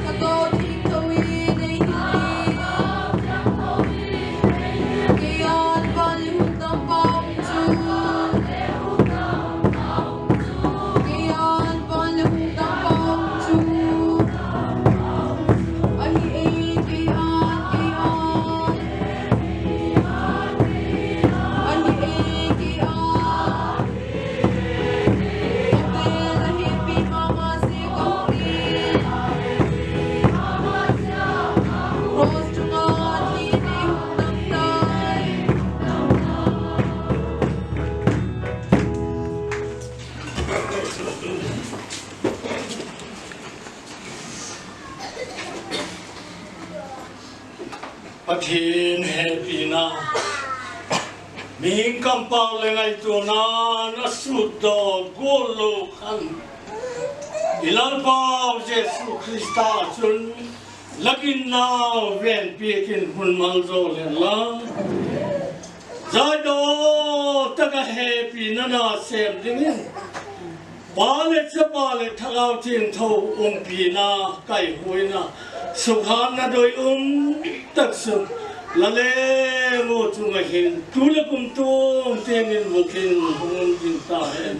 Ka dot nei tho i nei hil ti. Kei an van le hukdam pa um chu. Kei an van le hukdam pa um chu. Ahi e, kei an, kei an. Ahi e, kei an. Khawvel a hepi ma ma zia ka hung hi. Cross chunga thi nei hukdam tai. Pathian hepina, Mihing kampau leh ngaituana na sutdaw gual lo khan, i Lalpau Jesu Khrista chun la ginnau venpiak in hun maljawl hen la. Zaidaw tak ah hepina na sêm dingin Pa leh Chapa leh Thagau Thiangtho umpina, kaihuina, sukhatna doi um tak chu la leng u chung ah hin tu leh kumtuang tiang in vuk in hung um ding ta hen.